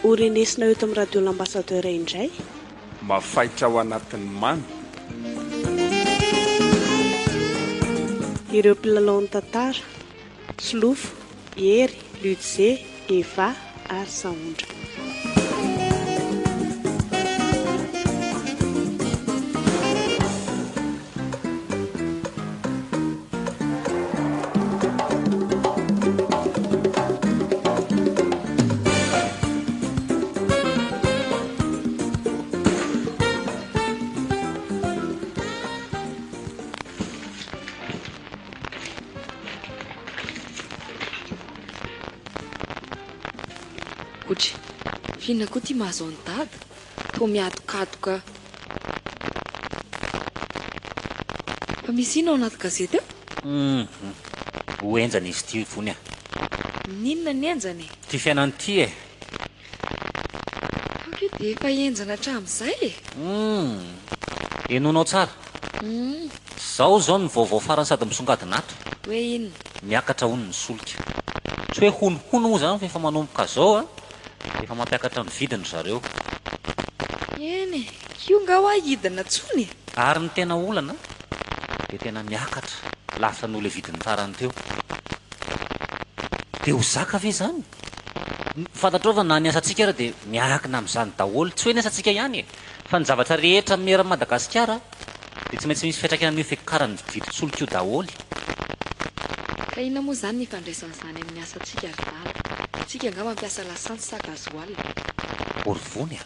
Ho renesina eto amin'ny Radio L'Ambassadeur indray. Mafaitra ao anatin'ny mamy. Ireo mpilalao ny tantara. Solofo, Hery, Ludze, Eva ary Sahondra. Otry, f'inona koa ity mahazo an'i Dada? Toa mihatokatoka. Fa misy inona ao anaty gazety ao? Hum, ho henjana izy ity Vony a. N'inona ny henjana e? Ity fiainana ity e. Fa keo dia efa henjana hatramin'izay e. Hum, henoinao tsara. Hum. Zao izao ny vaovao farany sady misongadina ato. Hoe inona? Miakatra hono ny solika. Tsy hoe honohono moa izany fa efa manomboka zao a. Efa mampiakatra ny vidiny ry zareo. Eny e, k'io nga hoa hidina tsony e! Ary ny tena olana dia tena miakatra lavitra noho ilay vidiny farany teo. Dia ho zaka ve izany? Fantatrao fa na ny asantsika ary dia miankina amin'izany daholo. Tsy hoe ny asantsika ihany e! Fa ny zavatra rehetra miera amin'i Madagasikara dia tsy maintsy misy fiantraikany amin'io fiakaran'ny vidin-tsolika io daholo. Ka inona moa izany ny ifandraisan'izany amin'ny asantsika ry dada? Tsika angaha mampiasa lasantsy sa gasoil? Orivony a!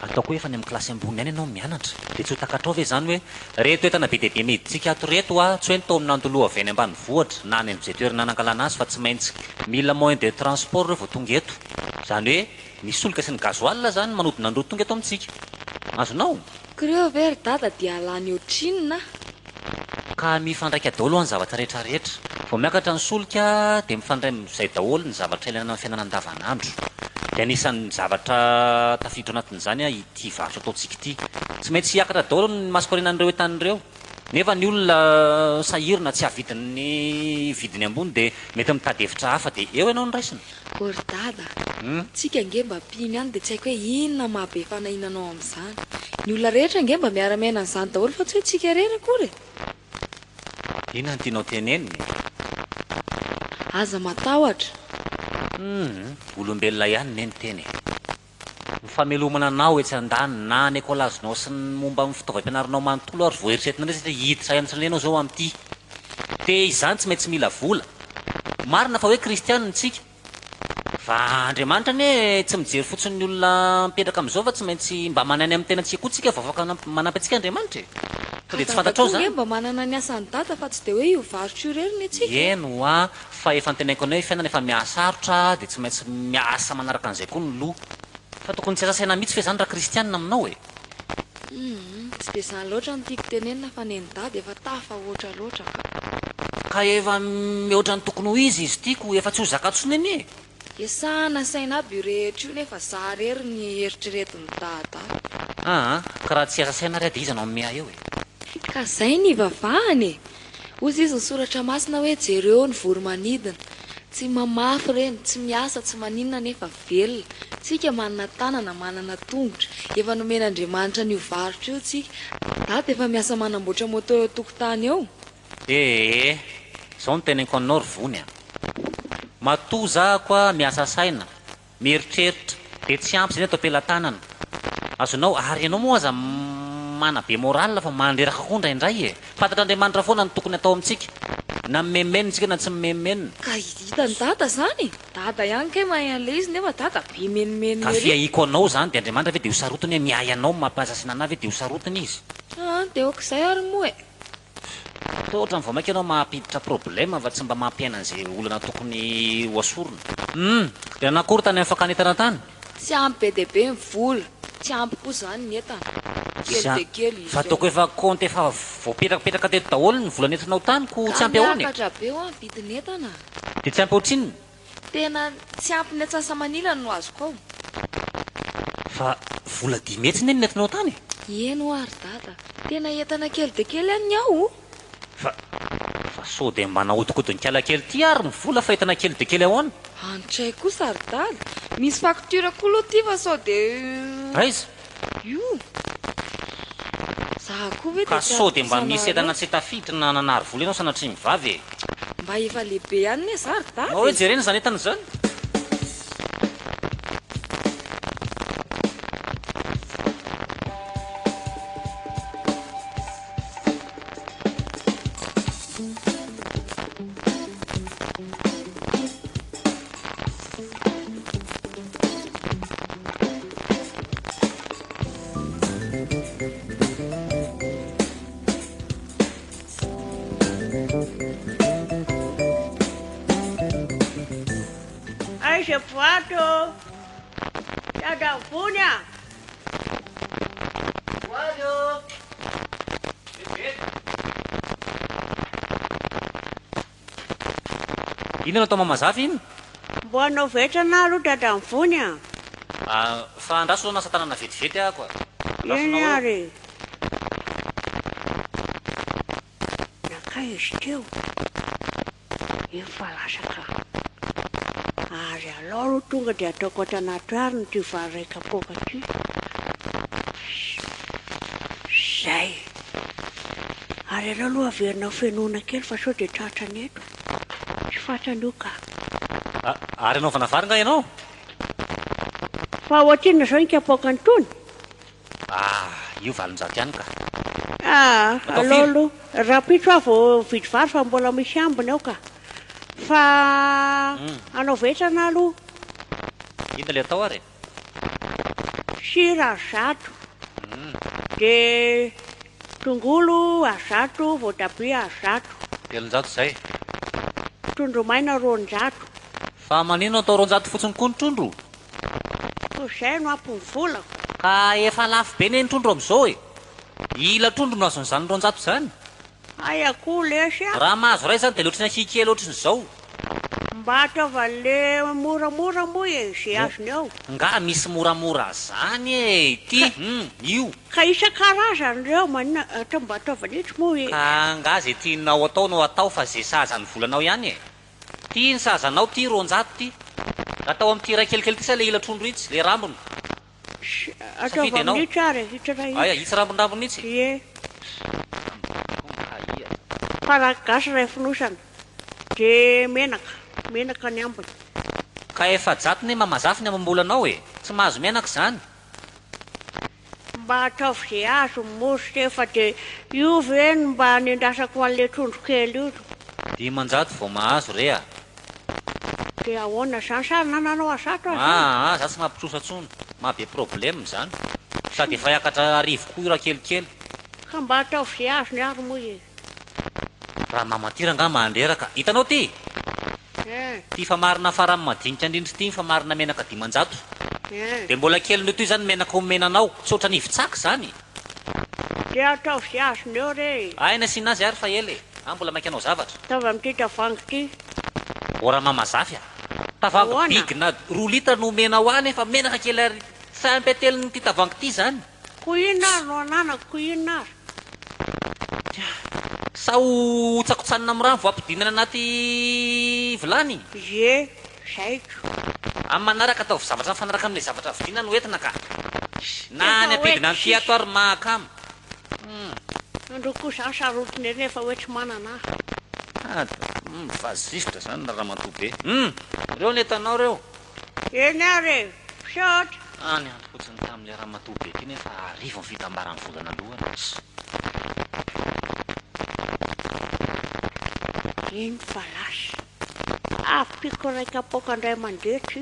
Ataoko hoe efa any amin'ny kilasy ambony any ianao mianatra, dia tsy ho takatrao ve izany hoe reto entana be dia be miditsika ato reto a, tsy hoe ny taomin'Antoloha avy any ambanivohitra na any amin'izay toerana nangalana azy fa tsy maintsy mila moyen de transport ireo vao tonga eto. Izany hoe ny solika sy ny gasoil izany manodina an'ireo tonga eto amintsika. Azonao? K'ireo ve ry dada dia lany ohatrinona? Ka mifandraika daholo an ny zavatra rehetra rehetra. Vao miakatra ny solika dia mifandray amin'izay daholo ny zavatra ilaina amin'ny fiainana andavanandro. Dia anisan'ny zavatra tafiditra ao anatin'izany an ity varotra ataontsika ity. Tsy maintsy hiakatra daholo ny masoko aorianan'ireo entana ireo. Nefa ny olona sahirana tsy hahavidy ny vidiny ambony dia mety mitady hevitra hafa dia eo ianao no raisina. Ô ry dada a! Tsika ange mba mpino ihany dia tsy haiko hoe inona maha be fanahiana anao amin'izany. Ny olona rehetra ange mba miara-miaina an'izany daholo fa tsy hoe tsika irery akory e! Inona no tianao tenenina e? Aza matahotra. Humm, olombelona ihany ne ny tena e! Ny famelomana anao etsy andaniny na ny ekolazinao sy ny momba ny fitaovam-pianaranao manontolo ary voaeritreretina indray satria hiditra hianatra indray ianao izao amin'ity. Dia izany tsy maintsy mila vola. Marina fa hoe kristianina isika. Fa Andriamanitra anie tsy mijery fotsiny ny olona mipetraka amin'izao fa tsy maintsy mba manainy amin'ny tenantsika koa tsika vao afaka manampy antsika Andriamanitra e! Sao dia tsy Ka Dada fantatrao koa ange izany? mba manana ny asan'i Dada fa tsy dia hoe io varotra io irery ny antsika e! Eny hoa, fa efa notenaiko anao hoe fiainana efa mihasarotra dia tsy maintsy miasa manaraka an'izay koa ny loha. Fa tokony tsy hiasa saina mihitsy ve izany raha kristianina aminao e? Humm, tsy dia izany loatra no tiako tenenina fa nen'i Dada efa tafahoatra loatra ka. Ka efa mihoatra ny tokony ho izy izy ity ko efa tsy ho zaka tsony anie e! Esahana saina aby io rehetra io nefa za rery ny eritreretin'i Dada. Aa, ka raha tsy hiasa saina ary aho dia iza no hanome ahy eo e? Ka zay ny ivavahana e! Hozy izy ny soratra masina hoe jereo ny voro-manidina, tsy mamafy ireny, tsy miasa, tsy maninona nefa velona. Tsika manana tanana, manana tongotra. Efa nomen'Andriamanitra an'io varotra io tsika. Dada efa miasa manamboatra moto eo an-tokotany eo. Ee, zao no teneniko aminao ry Vony a! Matoa zahako a miasa saina, mieritreritra, dia tsy ampy izay ny ato am-pelatanana. Azonao, ary ianao moa aza mana be moral fa mandreraka koa indraindray e! Fantatr'Andriamanitra foana ny tokony atao amintsika, na mimenomenona isika na tsy mimenomenona. Ka hitan'i Dada izany e! Dada ihany kay mahay an'ilay izy nefa Dada be menomenona Ka ery. fiahiako anao izany dia Andriamanitra ve dia ho sarotiny hoe miahy anao mampiasa saina anah ve dia ho sarotiny izy? Aa dia ok izay ary moa e! Toa ohatran'ny vao maika ianao mampiditra problème fa tsy mba mampiaina an'izay olana tokony ho asorina. Humm! Dia nanakory tany amin'ny fakana entana tany? Tsy ampy be dia be ny vola, tsy ampy koa izany ny entana. Kely dia kely izy Fa ataoko eo. efa compte efa voapetrapetraka teto daholo ny vola nentinao tany ko Ka tsy ampy ahoana e? miakatra be hoa ny vidin'entana. Dia tsy ampy ohatrinona? Tena tsy ampy ny atsasa-manilany no azoko ao. Fa vola 500 anie no nentinao tany e? Eny hoa ry dada, tena entana kely dia kely any ny ao o! Fa, fa sao dia mba nahodinkodin'i kala kely ity ary ny vola fa entana kely dia kely ahoana? An'tray kosa ry dada! Misy facture koa aloha ity fa sao dia. Aiza? Io. Za koa ve Ka dia tsy sao dia mba misy atokisana entana loatra. tsy tafiditra na nanary vola ianao sanatria mivavy e? Mba efa lehibe ihany ne za ry dada Nao hoe e. jerena izany entana izany. Aiza boaty ô! Dada vony a! Ho avy ô! Vetivety! Inona no atao mamazafy iny? Mbo hanao vetrana aloha dada vony a! Ah, fa andraso zao nasa tanana vetivety aho ko a! Andraso Eny anao eo. ary e! Nankaiza izy teo? Iny fa lasa ka. Ary alao aloha tonga dia ataoko ato anaty harona ity vary iray kapoaka ity. Zay. Ary aleo aloha averina ho fenoina kely fa sao dia tratrany eto. Tsy fantany io ka. Ary anaovana vary nga ianao? Fa ohatrinona izao ny kapoakany itony? Ah, io 800 ihany ka. Ah, Atao aleo firy? aloha. Rahampitso aho vao hividy vary fa mbola misy ambiny ao ka. Fa hanao vetsana aloha. Inona ilay atao ary e? Sira 100, dia tongolo 100, voatabia 100. 300 izay. Trondro maina 200. Fa maninona atao 200 fotsiny koa ny trondro? Koa izay no ampy ny volako. Ka efa lafo be ne ny trondro amin'izao e! Ila trondro no azon'izany 200 izany. Hay akoho lesy a! Raha mahazo iray izany dia loatry ny ankihy kely ohatrin'izao. Mba ataovy an'le moramora moa e, ze azony ao. Nga misy moramora zany e! Ity hum! Io. Ka isan-karazany ireo, maninona atao mba ataovy an'itsy moa e! Ka nga ze tianao atao no atao fa ze sahaza ny volanao ihany e! Ty ny sahaza anao ty 200 ty. Atao amin'ity iray kelikely ity sa le ila trondro itsy, le rambony? Ataovy Safidy ianao. amin'itsy ary e, itsy iray Aia, itsy. itsy rambondrambony itsy? Ie. Rambondrambony koa aia. Paraky gasy iray fonosana. De menaka, menaka ny ambiny. Ka 400 ne mamazafy ny amam-bolanao e! Tsy mahazo menaka izany. Mba ataovy ze azony moa ry se fa de io ve no mba nendrasako anle trondro kely io. 500 vao mahazo re a! De ahoana zany sa anananao azato aza zany? Aa za tsy mampitrosa tsony, maha be problème zany, sady efa hiakatra 1000 koa io raha kelikely. Ka mba ataovy ze azony ary moa e! Raha mama ty rangaha mandreraka, hitanao ty? Eh. Ty famarina farany madinika indrindra ity ny famarina menaka 500. Eh. Dia mbola kely noho itoy izany menaka omena anao, tsy ohatran'ny hivitsaka izany. Dia ataovy ze azony eo re e! Hay nasiana azy ary fa ela e! Ah mbola maika hanao zavatra. Ataovy amin'ity tavoahangy ity. O Ramama Zafy a! Tavoahangy Ahoana? big na roa litre no omenao ahy nefa menaka kely ary tsy ampy atelin'ity tavoahangy ity izany. Ko inona ary no ananako, ko inona ary? Sa ho hotsakotsanina amin'ny rano vao ampidinana anaty vilany? Ie, zaiko. Amin'ny manaraka ataovy zavatra mifanaraka amin'ilay zavatra vidiana no entina ka. Na Efa ny hoe ampidina an'ity tsisy. ato ary mahakamo. Hum. Andro koa za sarotiny ery nefa hoe tsy manana aho. Ady, hum, vazifotra zany ramatoa be. Hum, reo ny entanao reo. Eny ary e! Misaotra. Any andro fotsiny tamin'ilay ramatoa be ity nefa 1000 ny fitambaran'ny volana alohany. Iny fa lasa. Ampiako iray kapoaka indray mandeha ty.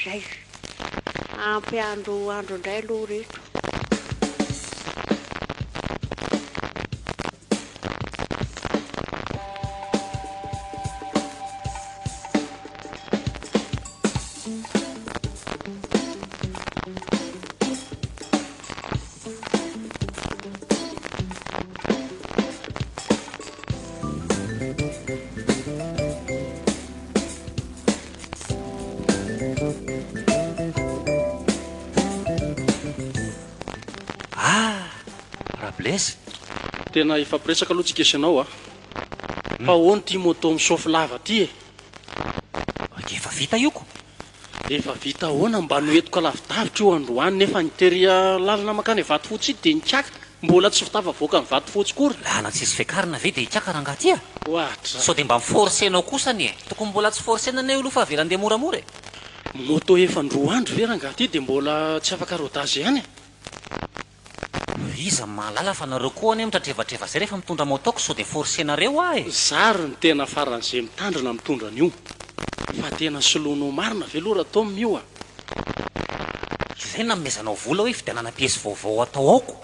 Zay. Ampy andro andro indray aloha reto. Ah! Rablaise! Tena hifampiresaka aloha tsika sy ianao a! Fa ahoana ity moto misaofy lava ity e? vita io ko! Efa vita ahoana mba noentiko lavidavitra io androany nefa ny tery lalana mankany Vatofotsy iny dia nikiaka mbola tsy tafavoaka ny Vatofotsy kory. Lalana tsisy fiakarana ve dia hikiaka rangaha ty a! Ohatra. Sao dia mba mi-forcer-nao kosany e! Tokony mbola tsy forcer-na anie io aloha fa avela handeha moramora e! Moto efa ndroa andro ve rangaha ty dia mbola tsy afaka rodage ihany e! Iza mahalala fa nareo koa anie mitratrevatreva zay rehefa mitondra moto ko sao de forcer-nareo aho e! Za ry ny tena faran'ze mitandrina mitondra an'io fa tena soloinao marina ve aloha Ratom io a! Izay nanomezanao vola hoe hividianana piesy vaovao atao ao ko!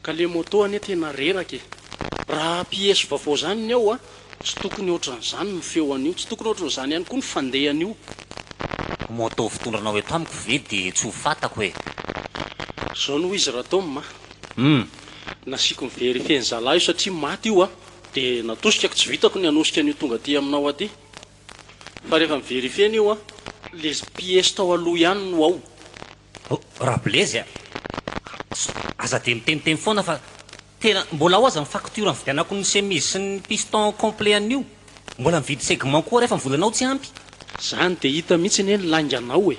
Ka le moto anie tena reraka e! Raha piesy vaovao zany ny ao a! Tsy tokony ohatran'izany ny feo an'io, tsy tokony ohatran'izany ihany koa ny fandehan'io. Moto fitondranao eto amiko ve de tsy ho fatako e! Zao no izy Ratom a! Nasiako ni-verifier ny zalahy io satria maty io a! De natosikako tsy vitako ny hanosika an'io tonga aty aminao aty. Fa rehefa ni-verifier-na io a! Le piesy tao aloha ihany no ao. Oh Rablezy a! Aza dia miteniteny foana fa tena mbola ao aza ny facture nividianako ny chemise sy ny piston complet an'io. Mbola mividy segment koa refa ny volanao tsy ampy. Zany dia hita mihitsy anie ny lainganao e!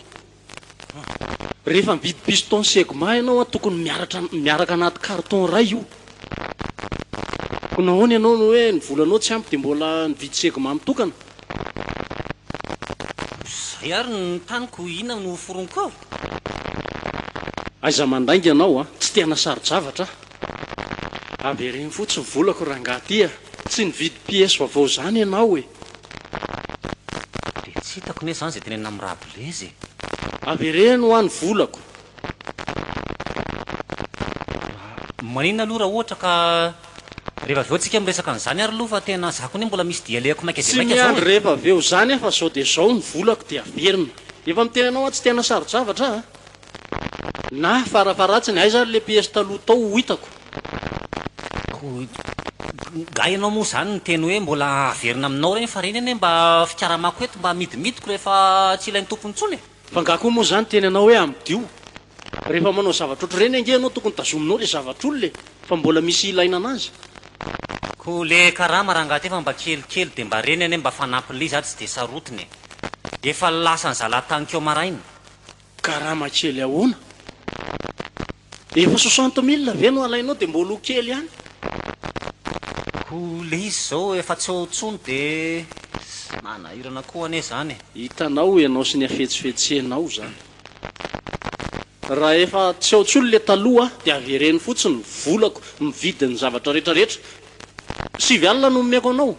Rehefa mividy piston segment ianao an tokony miaratra miaraka anaty carton iray io. Ko nahoana ianao no hoe ny volanao tsy ampy dia mbola nividy segment mitokana? Zay ary ny taniko inona no hoforoniko eo? Aiza mandainga ianao a! Tsy te hanasaro-javatra aho. Avereno fotsiny volako rangahy ty a! Tsy nividy pièce vaovao zany ianao e! Dia tsy hitako ne zany zay tenenina amin'i Rablezy e! Avereno hoa ny volako. Maninona aloha raha ohatra ka rehefa avy eo tsika miresaka an'izany ary aloha fa tena za koa anie mbola misy dia alehako maika dia Tsy maika zao miandry e! rehefa avy eo zany aho fa zao dia zao ny volako dia averina. Efa miteny anao aho tsy te hanasaro-javatra a! Na farafaharatsiny aiza ary le pièce taloha tao ho hitako. Ko nga ianao moa zany niteny hoe mbola averina aminao ireny fa ireny anie mba fikaramako eto mba amidimidiko rehefa tsy ilain'ny tompony intsony e! Fa nga koa moa zany teny anao hoe amidio? Rehefa manao zavatra otr'ireny ange ianao tokony tazominao le zavatr'olona e! Fa mbola misy ilaina anazy. Ko le karama rangaha ty fa mba kelikely de mba reny anie mba fanampiny le izy ary tsy de sarotiny e! Efa lasan'ny zalahy tany keo maraina. Karama kely ahoana? Efa soixante mille ve no alainao de mbola ho kely ihany? Ko le izy zao efa tsy ao intsony de manahirana koa anie zany e! Hitanao ianao sy ny hafetsifetsenao zany. Raha efa tsy ao intsony le taloha de avereno fotsiny ny volako mividy ny zavatra retraretra. 9 alina no omeko anao.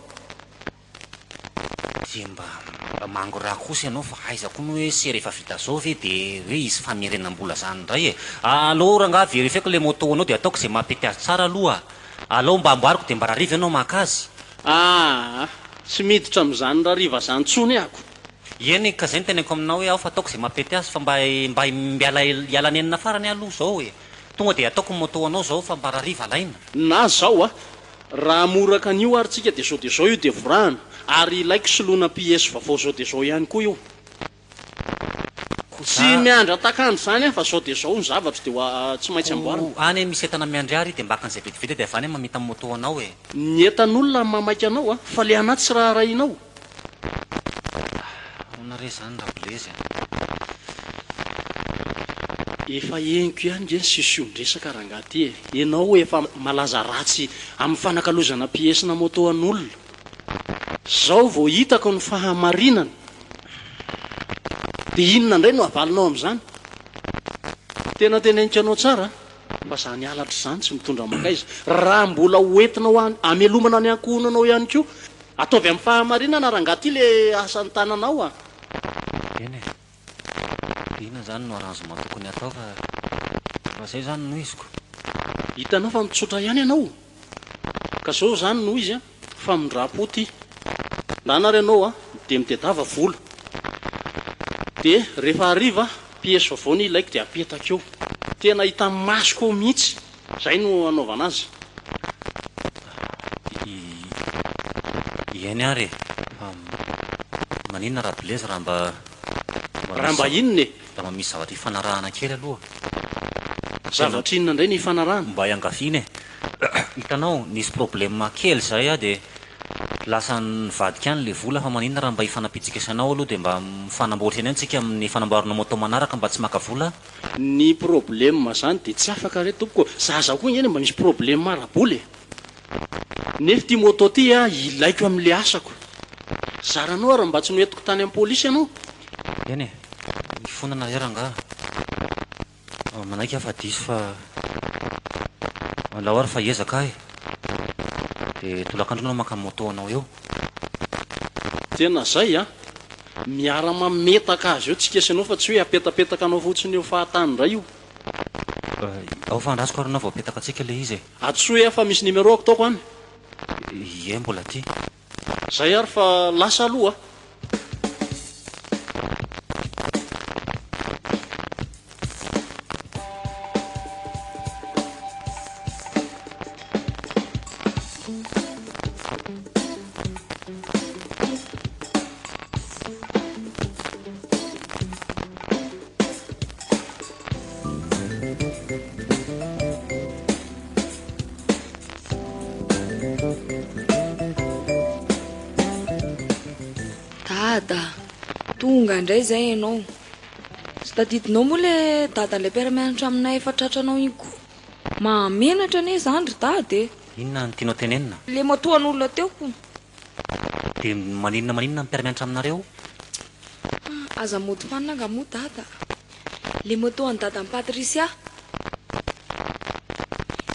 Dia mba mba mangoraha kosa ianao fa aiza koa no hoe sera efa vita zao ve de hoe hisy famerenam-bola zany indray e! Alou rangaha verifieko le moto anao de ataoko ze mampety azy tsara aloha a! Alou mba amboariko de mba rariva ianao maka azy. Aa! Tsy miditra amin'izany rariva zany tsony ako. Eny ka zay no teneniko aminao hoe ao fa ataoko ze mampety azy fa mba mba miala hiala nenina farany aho aloha zao e! Tonga de ataoko ny moto anao zao fa mba rariva alaina. Na zao a! Raha hamoraka an'io ary tsika dia zao dia zao io dia vorahana, ary ilaiko soloina piesy vaovao zao dia zao ihany koa io. Ko Tsy za. miandry atak'andro izany aho fa zao dia zao ny zavatro dia ho tsy maintsy amboarina. Ko any misy entana miandry ahy ary dia mbaka an'izay vetivety dia avy any mamita moto anao e. Ny entan'olona mamaika anao a, fa le anah tsy raharahianao. Ahoana re zany Rablezy a? Efa henoko ihany nge ny siosion-dresaka rangahy ty e! Enao efa malaza ratsy amin'ny fanakalozana piesy-na moto an'olona. Zao vao hitako ny fahamarinana. Dia inona indray no havalinao amin'izany? Tena teneniko anao tsara fa zany halatra izany tsy mitondra mankaiza. Raha mbola ho entinao hamelomana ny ankohonanao ihany koa Ataovy amin'ny fahamarinana rangaha ty le asan'ny tananao a! Eny e! Inona zany no arrangement tokony hatao fa fa zay zany no iziko. Hitanao fa mitsotra ihany ianao ka zao zany no izy a, famindram-po ty, ndana ary ianao a de mitedava vola de rehefa hariva piesy vaovao ny ilaiko de apetaka eo, tena hitan'ny masoko eo mihitsy. Zay no anaovana azy. Eny ary e! Fa maninona raha Blaise raha mba mba Raha misy mba zava inona e? raha mba misy zavatra ifanarahana kely aloha. Tena Zavatra inona indray no ifanarahana? mba iangaviana e! Hitanao, nisy problème kely izay aho dia. Lasa nivadika any le vola fa maninona raha mba hifanampiantsika sy anao aloha dia mba mifanamboatra eny ihany tsika amin'ny fanamboarana moto manaraka mba tsy maka vola. Ny problème zany dia tsy afaka re tompoko ô! Zaza koa ange mba misy problème ara-bola e! Nefa ity moto ity a ilaiko amin'le asako. Zaranao ary mba tsy noentiko tany amin'ny polisy ianao? Eny e! Mifona nareo rangaha. Manaiky aho fa diso fa alao ary fa hiezaka aho e! Dia tolakandro ianao maka moto anao eo. Tena zay a! Miara mametaka azy eo tsika sy ianao fa tsy hoe apetapetaka anao fotsiny eo fahatany indray io. Ao fa andrasako ary ianao vao apetaka antsika ilay izy e! Antsoy aho fa misy numéro ako taoko any. Ie mbola aty. Zay ary fa lasa aloha a! Dada, tonga indray izay ianao. Tsy tadidinao moa ilay dadan'ilay mpiara-mianatra aminay efa tratranao iny koa? Mahamenatra anie izany ry dada e! Inona no tianao tenenina? Ilay matoan'olona teo hono. Dia maninona maninona ny mpiara-mianatra aminareo? Aza mody fanina angaha moa dada? Le moto an'i dadan'i Patricia.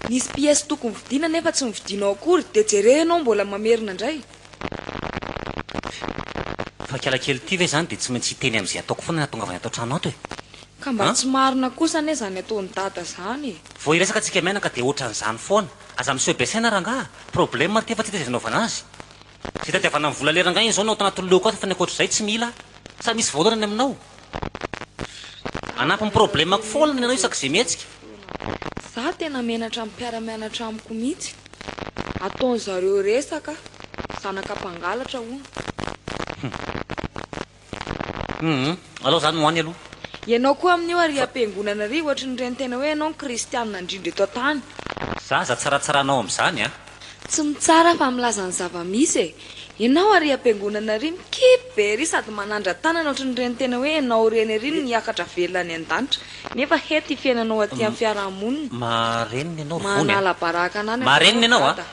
Nisy pièce tokony vidiana nefa tsy novidianao akory dia jereo ianao mbola mamerina indray. Fa kiala kely ity ve izany dia tsy maintsy hiteny amin'izay ataoko foana ny hahatongavany ato an-trano ato e? Ka mba An? tsy marina kosa anie izany ataon'i dada izany e! Vao hiresaka tsika mianaka dia ohatran'izany foana. Aza miseho be saina rangaha. Problème ity fa tsy hita izay anaovana azy. Izay itadiavana ny vola le rangahy iny izao no ato anatin'ny lohako ato fa ny ankoatr'izay tsy mila aho. Sa misy vahaolana ny aminao? Hanampy ny problème-ko foana ny anao isak'izay mihetsika. Za tena menatra amin'ny mpiara-mianatra amiko mihitsy. Ataon'zareo resaka zanaka mpangalatra hono. Hum alao zany ho any aloha. Ianao koa amin'io ary am-piangonana ary ohatry ny ireny tena hoe ianao no kristianina indrindra eto an-tany. Za aza tsaratsara anao amin'izany a! Tsy mitsara fa milaza ny zava-misy e! Ianao ary am-piangonana ary mikipy be ery sady manandra-tanana ohatry ny ireny tena hoe ianao ireny ery no niakatra velona any an-danitra nefa he ty fiainanao aty amin'ny fiaraha-monina. Marenina ianao ry vony a! Manala baraka anah ny Marenina ataonao ianao a! dada.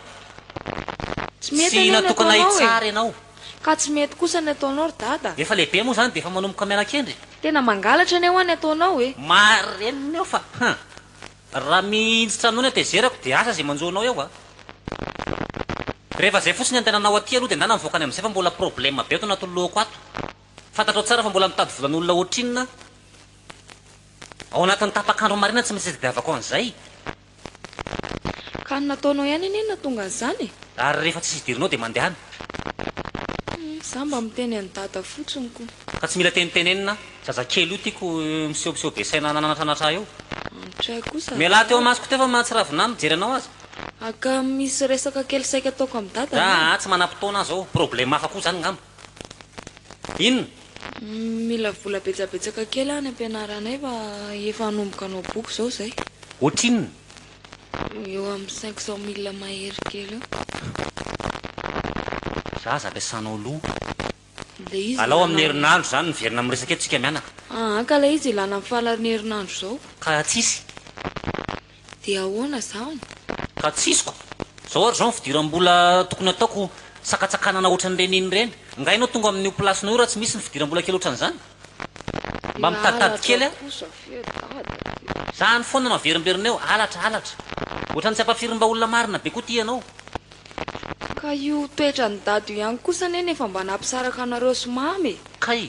Tsy mety Tsy anie ny natokana ataonao e! hitsara ianao. Ka tsy mety kosa ny ataonao ry dada. Efa lehibe moa izany dia efa manomboka miala-kendry. Tena mangalatra anie hoa ny ataonao e! Marenina eo fa hein! Raha mihinjitra anao ny hatezerako dia asa izay manjo anao eo a! Rehefa izay fotsiny andehananao aty aloha dia ndana mivoaka any amin'izay fa mbola problème be ato anatin'ny lohako ato. Fantatrao tsara fa mbola mitady volan'olona ohatrinona aho. Ao anatin'ny tapak'andro maraina tsy maintsy itadiavako an'izay. Ka ny nataonao ihany anie no nahatonga an'izany e! Ary rehefa tsisy idiranao dia mandehana. Za mba miteny an'i dada fotsiny ko. Ka tsy mila tenitenenina, zazakely io tiako misehomiseho be saina nananatranatra ahy io. Antray kosa Mialà teo dada. amasoko teo fa mahatsiravina ahy mijery anao aza. Aka misy resaka kely saika ataoko amin'i dada anie. Aa tsy manam-potoana aho zao, problème hafa koa zany ngamba. Inona? Mila vola betsabetsaka kely aho any am-pianaranay fa efa hanomboka hanao boky izao izay. Ohatrinona? Eo amin'ny 500 mille mahery kely eo. Za aza ampiasanao loha. Ilay izy Alao amin'ny ilana. herinandro izany miverina miresaka eto tsika mianaka. Aa ka ilay izy ilana amin'ny faran'ny herinandro izao. Ka tsisy. Dia ahoana izany? Ka tsisy ko! Zao ary zao ny fidiram-bola tokony ataoko sakatsakanana ohatran'ireny iny ireny. Nga ianao tonga amin'io place-nao io raha tsy misy ny fidiram-bola kely ohatran'izany? Mba Dia mitaditady halatra kely a! kosa ve dada dia. Zany foana no averimberina eo, halatra, halatra. Ohatran'ny tsy ampafirim-ba olona marina be koa ity ianao. Ka io toetran'i dada io ihany kosa anie no efa mba nampisaraka anareo sy mamy e! Kay!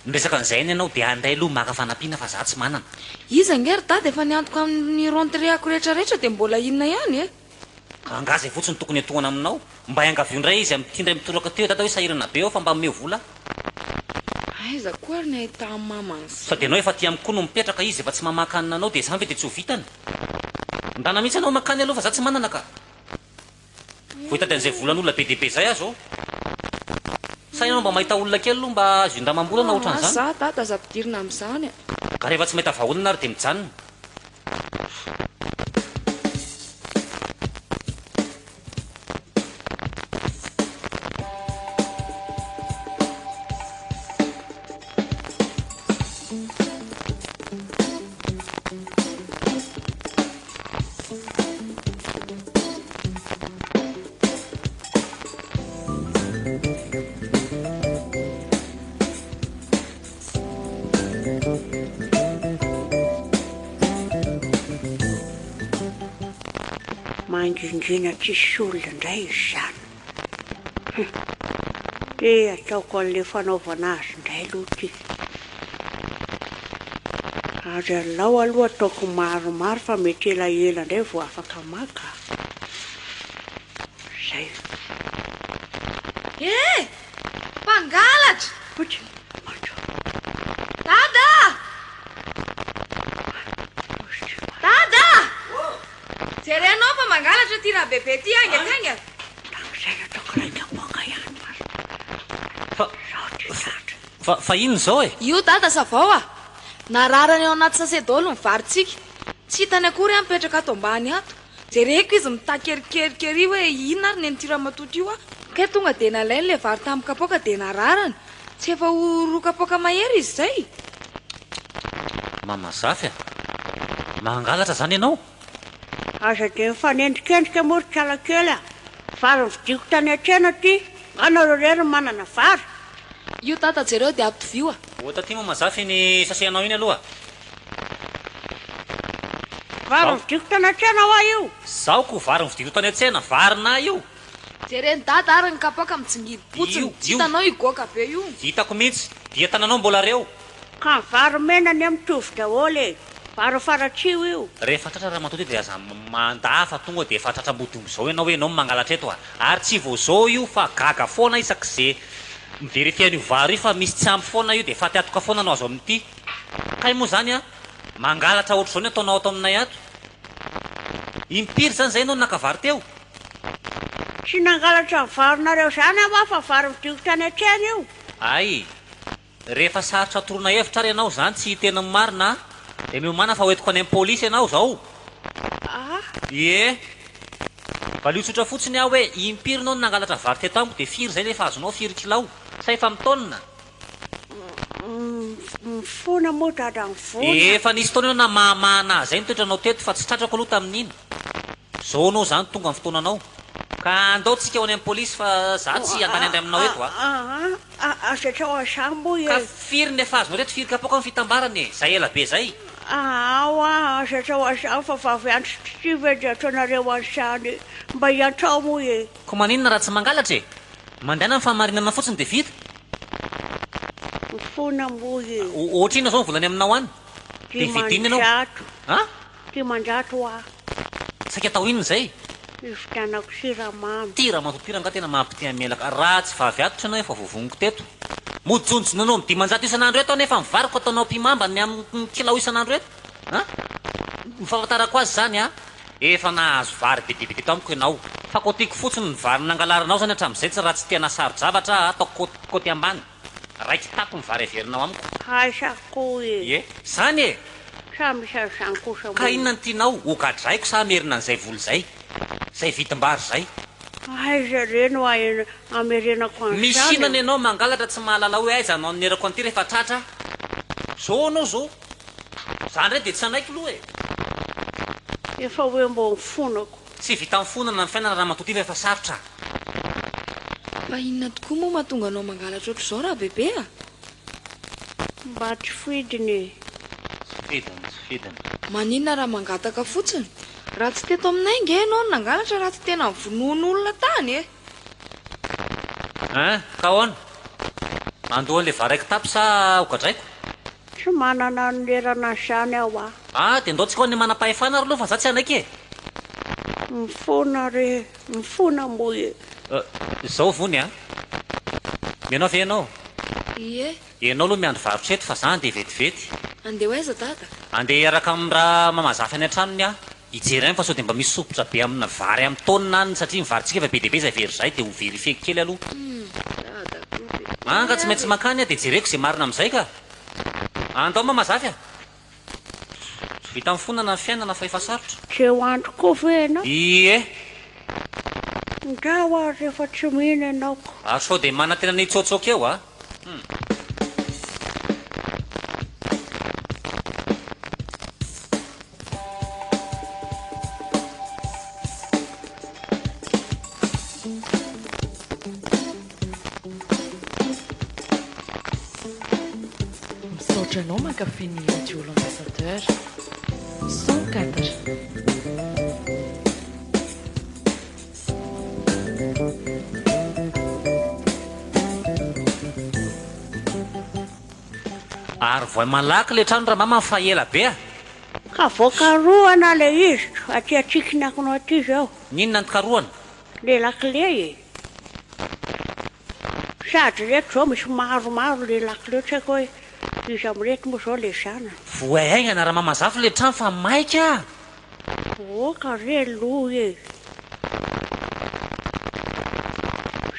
Miresaka an'izay anie ianao dia andray aloha maka fanampiana fa za tsy manana. Iza ange ry dada efa niantoka amin'ny rentrée-ako rehetra rehetra dia mbola inona ihany e! Ka angaha izay fotsiny tokony hatohana aminao? Mba iangavio indray izy amin'ity indray mitoraka teo dada hoe sahirana be aho fa mba omeo vola aho. Aiza koa ary ny ahitan'i mama Sady an'izany? ianao efa aty amiko koa no mipetraka izy efa tsy mamaka hanina anao dia izany ve dia tsy ho vitany? Ndana mihitsy ianao mankany aloha fa za tsy manana ka! Vao hitady an'izay volan'olona be dia be izay aho izao. Sa ianao mba mahita olona kely aloha mba azo indramam-bola na Aa ohatran'izany? za dada aza ampidirina amin'izany a! Ka rehefa tsy mahita vahaolana ary dia mijanona. Mangingina tsisy olona indray izany. Hum. Dia ataoko an'ilay fanaovana azy indray aloha ity. Ary alao aloha ataoko maromaro fa mety elaela indray vao afaka maka. Zay. Eh! Mpangalatra! Fotsy, macho. Dada! Dada! Jerenao fa mangalatra ity Rabebe ity haingana haingana. Tamin'izay nataoko iray kapoaka ihany fa Fa, zao ty tratra. fa, fa inona izao e? Io dada savao a! Nararany ao anaty sachet daholo ny varintsika. Tsy hitany akory aho mipetraka ato ambany ato. Jereko izy mitakerikeriky ery hoe inona ary nen'ity ramatoa ity hoa. Kay tonga dia nalainy ilay vary tamin'ny kapoaka dia nararany. Tsy efa ho roa kapoaka mahery izy izay? Mama Zafy a! Mangalatra izany ianao? Aza dia mifanendrikendrika moa ry kalakely a! Vary novidiako tany an-tsena ity, nga nareo irery no manana vary? Io dada jereo dia ampitovio a! Ohatra aty Mama Zafy iny sachet anao iny aloha. Vary novidiako tany an-tsena hoa io! Zao ko vary novidiako tany an-tsena, varinà io! Jeren'i dada ary ny kapoaka mitsingidim-potsiny, Io, tsy io. hitanao io goaka be io? Hitako mihitsy, dia tananao mbola reo. Ka ny vary mena anie mitovy daholo e! Vary faratsiho io. Rehefa tratra ramatoa ty dia aza mandà fa tonga dia efa tratra mody omby zao ianao hoe ianao no mangalatra eto a! Ary tsy vao zao io fa gaga foana isak'ze mi-verifier an'io vary io fa misy tsy ampy foana io dia faty atoka foana no azo amin'ity. Kay moa zany a! Mangalatra ohatr'izao ny ataonao ato aminay ato. Impiry zany zay ianao no naka vary teo? Tsy nangalatra ny varinareo zany aho fa vary midioko tany an-tsena io. Hay! Rehefa sarotra atoroana hevitra ary ianao zany tsy hiteny ny marina a! Dia miomàna fa hoentiko any amin'ny polisy ianao zao! Ah! Ie! Valio tsotra fotsiny aho hoe impiry ianao no nangalatra vary teto amiko dia firy izay nefa azonao firy kilao? Sa efa mitaonina? Mifona moa dada mifona. Efa nisy fotoana ianao namahamahana ahy zay ny toetranao teto fa tsy tratrako aloha tamin'iny. Zao anao zany tonga ny fotoananao. Ka andao tsika ho any amin'ny polisy fa za tsy handany andry aminao eto a. Aa aza atao an'izany moa Ka e. firy ny efa azonao teto firy kapoaka ny fitambarany e. Zay ela be zay. Aa hoa aza atao an'izany fa vavy antitra ity ve dia ataonareo an'izany e. Mba iantrao moa e. Ko maninona raha tsy mangalatra e. Mandehana ny fahamarinana fotsiny dia vita. Mifona moa e. Ohatrinona zao ny volany aminao any? Dia vidinina ianao. 500. An? 500 hoa. Saika atao inona izay? Hividianako siramamy. Ty ramatoa ty rangahy tena mampite an'i-Mialaka. Raha tsy vavy atotra ianao efa voavoniko teto. Mody jonjononao amin'ny 500 isan'andro eto aho nefa ny variko ataonao ampihimamba ny amin'ny kilao isan'andro eto. An? Ny fahafantarako azy izany an, efa nahazo vary be dia be teto amiko ianao. Fa kotiko fotsiny ny vary nangalarinao izany hatramin'izay tsy raha tsy te hanasaro-javatra aho ataoko koty ambany. Raiki-tapo ny vary averinao amiko. Aiza koa e! Ie, zany e! Sa misy an'izany kosa Ka moa? inona no tianao? Ho gadraiko sa hamerina an'izay vola izay? Izay vidim-bary izay? Aiza re no hamerenako an'izany Mihinana e? ianao mangalatra tsy mahalala hoe aiza no hanonerako an'ity rehefa tratra aho. Zao anao zao. Za ndray dia tsy hanaiky loha e! Efa hoe mbô mifonako. Tsy vitan'ny fonana ny fiainana ramatoa ty fa efa sarotra. Fa inona tokoa moa mahatonga anao mangalatra ohatr'izao Rabebe a? Mba tsy fidiny e. Tsy fidiny, tsy fidiny. Maninona raha mangataka fotsiny? Raha tsy teto aminay nge ianao no nangalatra raha tsy tena vonoan'olona tany e! Hein, ka ahoana? Handoa an'ilay vary kitapo sa ho gadraiko? Tsy manana anonerana an'izany aho a! Ah, dia ndao tsika ho any manam-pahefana ary aloha fa za tsy hanaiky e! Mifona re, mifona moa e! Euh, zao Vony a! Mihaino ahy ve ianao? Ie. Ianao aloha miandry varotra eto fa za handeha vetivety. Handeha ho aiza dada? Handeha hiaraka amin-dra Mamazafy any an-tranony aho. Hijery any fa sao dia mba misy sompitra be amina vary amin'ny taonina any satria ny varintsika efa be dia be izay very izay dia ho verifieko kely aloha. Humm, dada koa dia. Anga tsy maintsy mankany aho dia jereko izay marina amin'izay ka! Andao Mamazafy a! Tsy vitan'ny fonana ny fiainana fa efa sarotra. Tsy eo andro koa ve ianao? Ie. Ndao ary rehefa tsy mino ianao ko. Ary sao dia manantena ny hitsôtsôka eo a! Hum. Misaotra anao mankafy ny Radio L'Ambassadeur. 104. Ary voay malaky le trano ramama fa ela be a! Ka vao karohana le izy aty atsikinako aty zao. N'inona ny karohana? Le lakile e! Sady reto zao misy maromaro le lakile tsy haiko hoe iza amin'ireto moa zao le zanany. Voay haingana ramamazafy le trano fa maika a! Oka re loha e!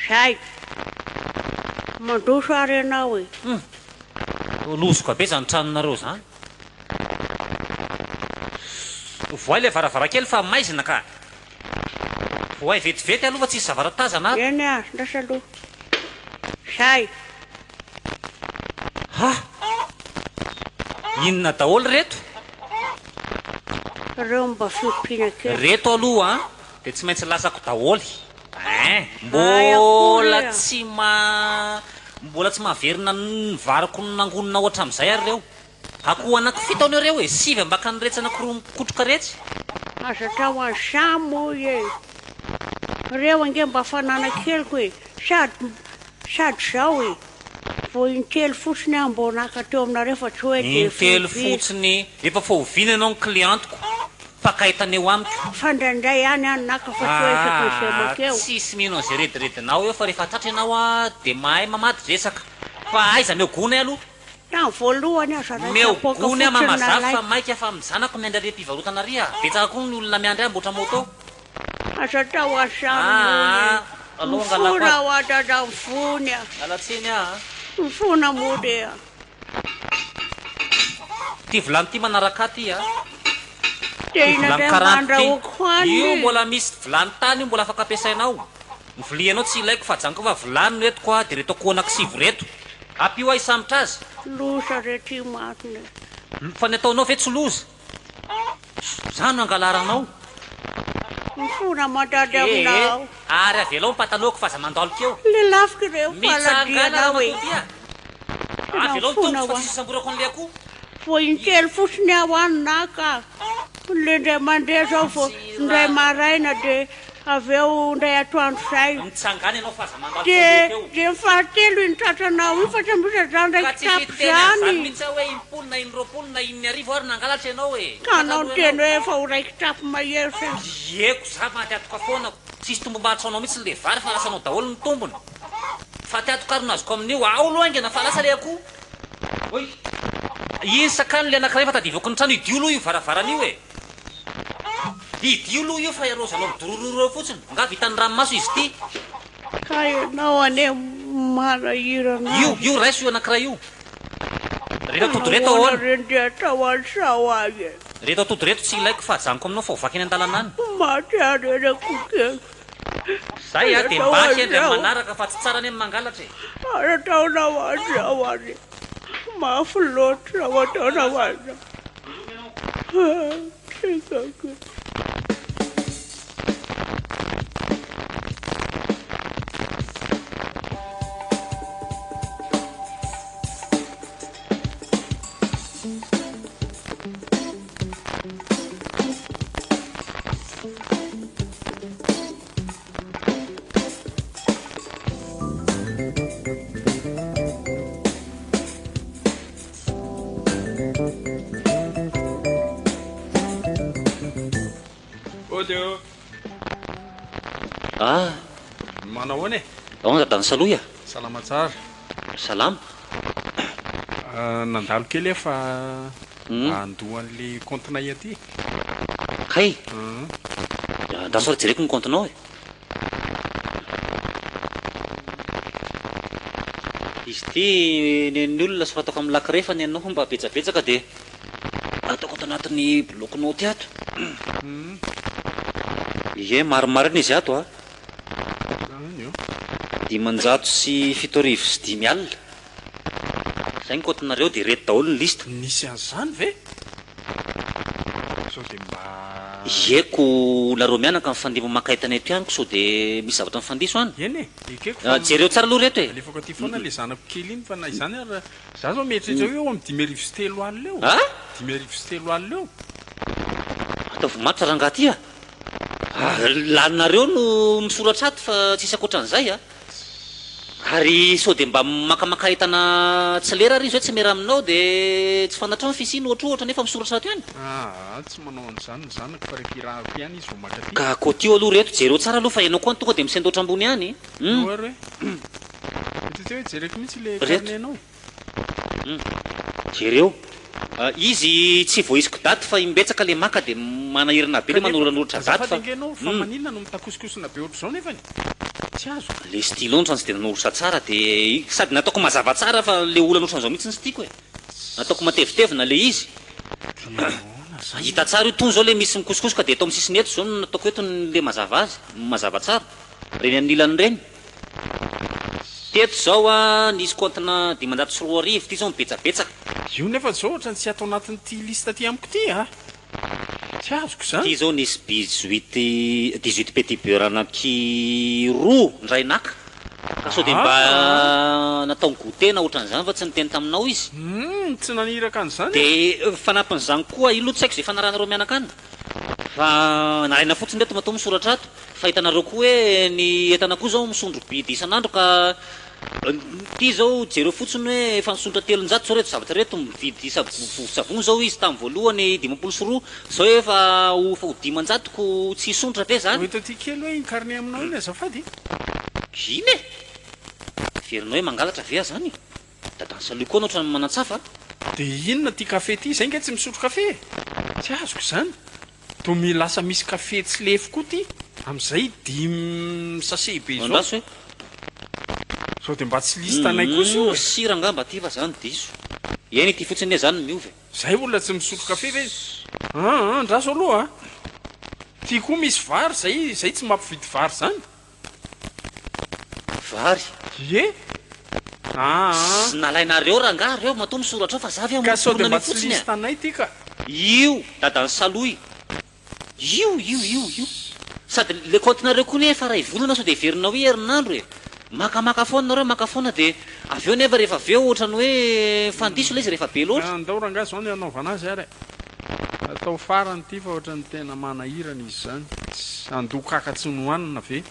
Zay! Mandroso ary ianao e! Hum! Lozoka be zany tranonareo zany. Vohay ilay varavarankely fa maizina ka! Vohay vetivety aloha fa tsisy zavatra tazana ato. Eny ary, lasa aloha. Zay! Ha! Inona daholo ireto? Ireo mba fiompiana kely. Ireto aloha an, dia tsy maintsy lasako daholo ein! Mbola tsy ma, mbola tsy mahaverina ny variko nangoninao hatramin'izay ary ireo. Akoho anankifito anie ireo e, sivy ambakan'iretsy anankiroa mikotroka iretsy. Aza atao an'izany moa e! Ireo ange mba fananakeliko e! Sady, sady izao e! Vao intelo fotsiny aho mbô naka teo aminareo fa tsy hoe dia Intelo firy. fotsiny? Efa fahoviana ianao ny client-ko mpaka entana eo amiko? Fa indraindray ihany aho naka fa tsy hoe isaky ny izay Ah, mankeo. tsisy mino an'izay rediredinao eo fa rehefa tratra ianao dia mahay mamadi-dresaka. Fa aiza meo gony aloha? Tamin'ny voalohany aza ray Meo kapoaka gony aho fotsiny mama zafy fa nalaiko. maika fa amin'ny zanako miandry ary am-pivarotana ary ah! Betsaka koa ny olona miandry ahy amboatra moto. Aza atao an'izany mony Aa e! aleo angalako Mifona azy. aho dada mifony ah! Miala tsiny aho ah. Mifona mony ah! Ty vilany ty manaraka ahy ty ah. Dia Ty inona vilany indray mba karanty ty. andrahoako hanina Io e? mbola misy vilany tany io mbola afaka ampiasainao. Ny vilianao tsy ilaiko fa ajanoko fa vilany no entiko ah dia reto akoho anankisivy reto. Ampio ahy hisambotra azy. Loza re ty marina e. Fa ny ataonao ve tsy loza? Za no angalaranao. Mifona mandady Ee, aminao. ary avelao ny pataloako fa aza mandalika eo. Lelafiko ireo Mitsangàna faladianao e. ramatoa ty a! Tena Avelao ny mifona tongotro fa ho tsisy hisamborako an'ilay akoho. Vao intelo fotsiny aho any naka. Le indray mandeha zao vao Tsy indray raha. maraina de avy eo indray atoandro zay. Mitsangàna ianao fa aza mandalo De tongotro eo. de ny fahatelo iny tratranao iny fa tsy mbola zany Ka indray tsy kitapo fiteny an'izany zany. mihitsy aho hoe impolo na inroapolo na inarivo ary nangalatra ianao e! Ka anao Tratra aloha niteny ianao. hoe efa ho ray kitapo mahery sa. Ieko za maty atoka foana. Tsisy tombom-barotra anao mihitsy le vary fa lasanao daholo ny tombony. Faty atoka ary no azoko amin'io. Ao aloha haingana fa lasa le akoho. Oy! Iny sakany le anakiray fa tadivako ny trano, idio aloha io varavarana io e! Idio aloha io fa iarozanao midorororo eo fotsiny, angaha vitan'ny ranomaso izy ity? Ka ianao anie manahirana Io, azy. io raiso io anakiray io. Reto Ka atody reto nahoana ahoana? re ndeha atao an'izao ahy e? Reto atody reto tsy ilaiko fa ajanoko aminao fa ho vaky eny an-dalana any. Maty ary eny akoho kely. Zay Aza a, dia atao mba kendry amin'ny an'izao. manaraka fa tsy tsara anie ny mangalatra e. Aza ataonao an'izao ary. Mafy loatra ho ataonao an'izao. Tsikako. Ody ô! Ah! Manao ahoana e? Ahoana Dadan'i Salohy a? Salama tsara. Salama. Nandalo kely aho fa handoa an'ilay compte-nay aty. Kay! Andraso ary jereko ny compte-nao e! Izy ity nen'ny olona soratako amin'ny lakre fa ny anao mba betsabetsaka dia ataoko ato anatin'ny bloc-note ato. Ie, marimarina izy ato a! 75 500. Zay ny compte-nareo dia ireto daholo ny liste. Nisy an'izany ve? Sao dia mba. Ieko nareo mianaka mifandimby maka entana eto ihany ko sao de misy zavatra mifandiso any. Eny e, ekeko fa Jereo tsara aloha reto e. Alefako aty foana le zanako kely iny fa na izany ary za zao mieritreritra hoe eo amin'ny 350 eo. A? 350 eo. Ataovy matotra rangaha ty a! Laninareo no misoratra ato fa tsisy ankoatran'izay a! Ary sao dia mba makamaka entana tsy lera ary izy hoe tsy miera aminao dia tsy fantatrao ny fisiany ohatrohatra nefa misoratra ato ihany? Aa tsy manao an'izany ny zanako fa rehefa irahako ihany izy vao maka aty. Ka kotio aloha reto, jereo tsara aloha fa ianao koa any tonga dia misendoatra ambony any Eo hum. ary hoe mety hoe jereko mihitsy ilay Reto. carnet-nao. Hum. Jereo. Izy tsy voaisiko daty fa imbetsaka le maka de manahirana be le Kanefa, manoranoratra daty azafady fa ange ianao fa hum. maninona no mitakosokosona be ohatr'izao nefany? Tsy azoko. Le stylo otrany tsy de nanoratra tsara de sady nataoko mazava tsara fa le olana otran'izao mihitsy tsy tiako e. Nataoko matevitevina le izy. De ahoana zany Hita e? tsara io tony zao le misy mikosokosoka de eto amin'ny sisiny eto zao no nataoko eto le mazava azy, mazava tsara. Reny amin'ny ilany reny. Teto zao a nisy compte-na 2500 ty zao mibetsabetsaka. Io nefa zao ohatrany tsy ato anatin'ity liste aty amiko ity a! Tsy azoko izany. Ty zao nisy bizuit 18 petit beurre anaky roa ndray naka ka sao de mba Aa! natao goûter na otran'izany fa tsy niteny taminao izy. Humm tsy naniraka an'izany De aho. fanampin'izany koa io aloha tsy haiko ze fanarahanareo mianaka any fa nalaina fotsiny reto matoa misoratra ato fa hitanareo koa hoe ny entana koa zao misondro-bidy isan'andro ka Ity zao jereo fotsiny hoe efa nisondrotra 300 zao reto zavatra reto, mividy vovon-tsavony zao izy tamin'ny voalohany 52 zao efa ho efa ho 500 ko tsy hisondrotra ve zany? Hoento aty kely hoe iny carnet aminao iny azafady. Iny e! Heverinao hoe mangalatra ve aho zany? Dadan'i Salohy koa anao ohatran'ny manantsafa a! Dia inona ity kafe ity? Zay nge tsy misotro kafe e! Tsy azoko izany. Toa mi lasa misy kafe tsy lefy koa ty amizay dimy sachet be zao. Andraso e. Sao de mba tsy liste anay kosa io Humm e. sira angamba ty fa za no diso. Eny ity fotsiny anie zany no miova e. Zay olona tsy misotro kafe ve? Aa andraso aloha a. Ty koa misy vary zay zay tsy mampividy vary zany. Vary. Ie. Aa. Tsy nalainareo rangaha reo matoa misoratra ao fa za ve Ka sao de hamoromporona mba an'io tsy fotsiny a. liste anay ty ka. Io dadan'i Salohy io io io io. Sady le compte nareo koa nefa ray volana sao de heverinao hoe herinandro e. Makamaka foana nareo maka foana de avy eo nefa rehefa avy eo ohatrany hoe mifandiso ilay izy rehefa be loatra. Andao rangaha zao ny hanaovana azy ary e. Atao farany ity fa ohatran'ny tena manahirana izy izany. Tsy handoa kaka tsy nohanina ve?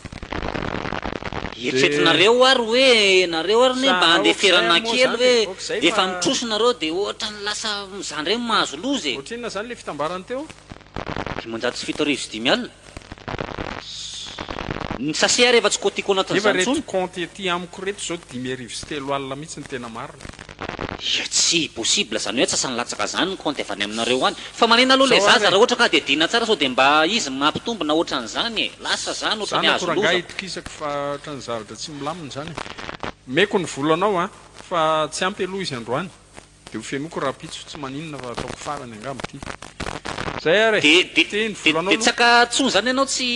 Eritreretinareo ary hoe nareo ary ne Sa mba aok'izay andeferana ary moa kely zany hoe e, aok'izay efa fa. mitroso nareo de ohatran'ny lasa za ndray mahazo loza e. Ohatrinona zany le fitambarany teo? 7500. Ny sachet ary efa tsy kotiko Nefa anatin'izany reto intsony. compte ety amiko reto zao 350 mihitsy ny tena marina. Ia tsy possible zany hoe atsasany latsaka zany ny compte avy any aminareo any. Fa manina aloha le Zao ary zaza e. raha ohatra ka hadihadiana tsara sao de mba izy mampitombo na otran'izany e. Lasa zany otrany Zanako azo rangahy loza. itokisako fa ohatran'ny zavatra tsy milamina izany e. Omeko ny volanao an, fa tsy ampy aloha izy androany. Dia ho fenoiko rahampitso, tsy maninona fa ataoko farany angamba ity. Zay ary e! De de Ty ny de volanao de tsy aloha. haka tsony zany ianao tsy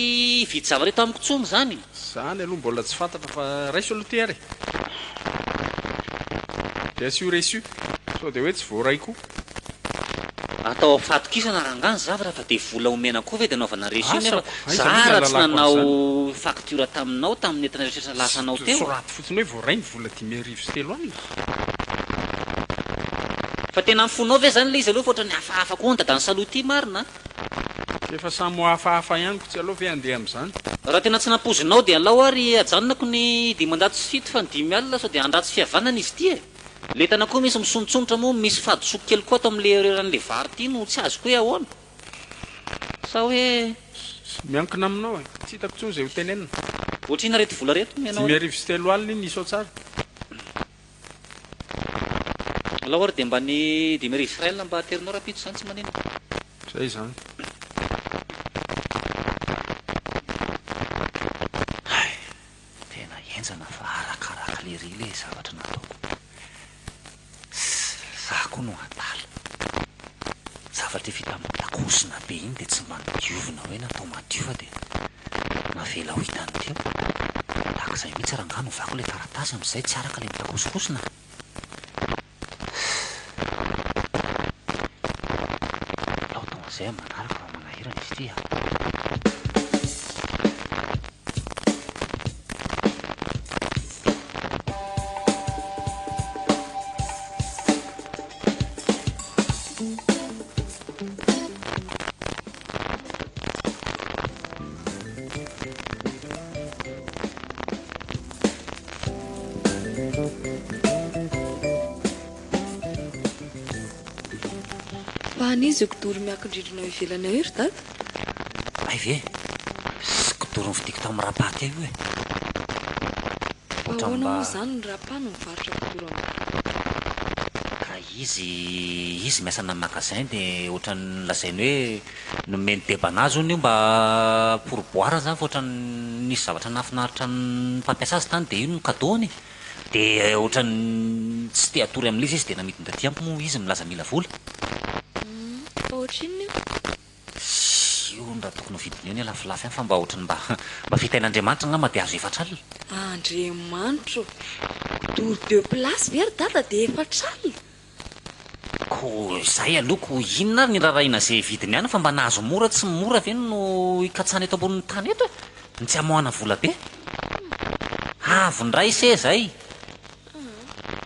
hividy zavatra eto amiko tsony zany? Zany aloha mbola tsy fantatra fa raiso aloha ty ary e! Dia asio reçu sao dia hoe tsy voaray koa. Atao fahatokisana rangaha ny zavatra fa dia vola omena koa ve dia anaovana reçu nefa Asako, aiza za moa ny ara tsy ahalalako nanao an'izany? facture taminao tamin'ny entana rehetra lasanao teo. Soraty fotsiny hoe voaray ny vola 350. Fa tena amin'ny fonao ve zany le izy aloha fa ohatran'ny hafahafa koa ny dadan'i Salohy ity marina a! Efa samy ho hafahafa ihany ko tsy aleo ve handeha amin'izany? Raha tena tsy nampoizinao dia alao ary ajanonako ny 507 fa ny 50 sao dia handratsy fihavanana izy ity e! Le entana koa misy misonotsonitra moa misy fahadisoako kely koa ato amin'le erreur an'le vary ity no tsy azoko hoe ahoana? Sa hoe. Miankina aminao e! Tsy hitako intsony izay ho tenenina. Ohatr'inona reto vola reto omenao Dimy reto? arivo sy 30 iny isao tsara. Alao ary dia mba ny 1050 mba aterinao rahampitso izany tsy maninona. Zay izany. Hay! Tena henjana fa arakaraka lery le zavatra nataoko. Za koa no adala. Zavatra efa hita mitakosina be iny dia tsy mba nodiovina hoe natao madio fa dia navela ho hitany teo. Tahaka izay mihitsy rangaha novako ilay taratasy amin'izay tsy araka ilay mitakosokosina. Alao atao an'izay amin'ny manaraka raha manahirana. Manahirana izy ity a! Fa an'iza io kidoro miankin-drindrina ao ivelany ao io ry dada? Hay ve? Sy kidoro novidiako tamin'ny rapa teo io e! Fa Ohatran'ny ahoana mba. moa izany ny rapa no mivarotra kidoro amin'ny. Ka izy, izy miasa ana magasin dia ohatran'ny nolazainy hoe nomen'i deba anazy hono io mba pourboire zany fa ohatran'ny nisy zavatra nahafinaritra ny mpampiasa azy tany dia io no cadeau-ny e! Dia ohatran'ny tsy te hatory amin'ilay izy izy dia namidiny taty amiko moa izy milaza mila vola. Humm, fa ohatrinona io? Tsy io raha tokony ho vidiny eo ny lafolafo ihany fa mba ohatran'ny mba mba fitain'Andriamanitra angamba dia azo efatr'alina. Andriamanitro! Kidoro deux places ve ry dada dia efatr'alina? Ko izay aloha ko inona ary ny irarahina ze vidiny any fa mba nahazo mora tsy mora ve no ikatsahana eto ambonin'ny tany eto e! Ny tsy amoahana vola be. Avo indray se zay.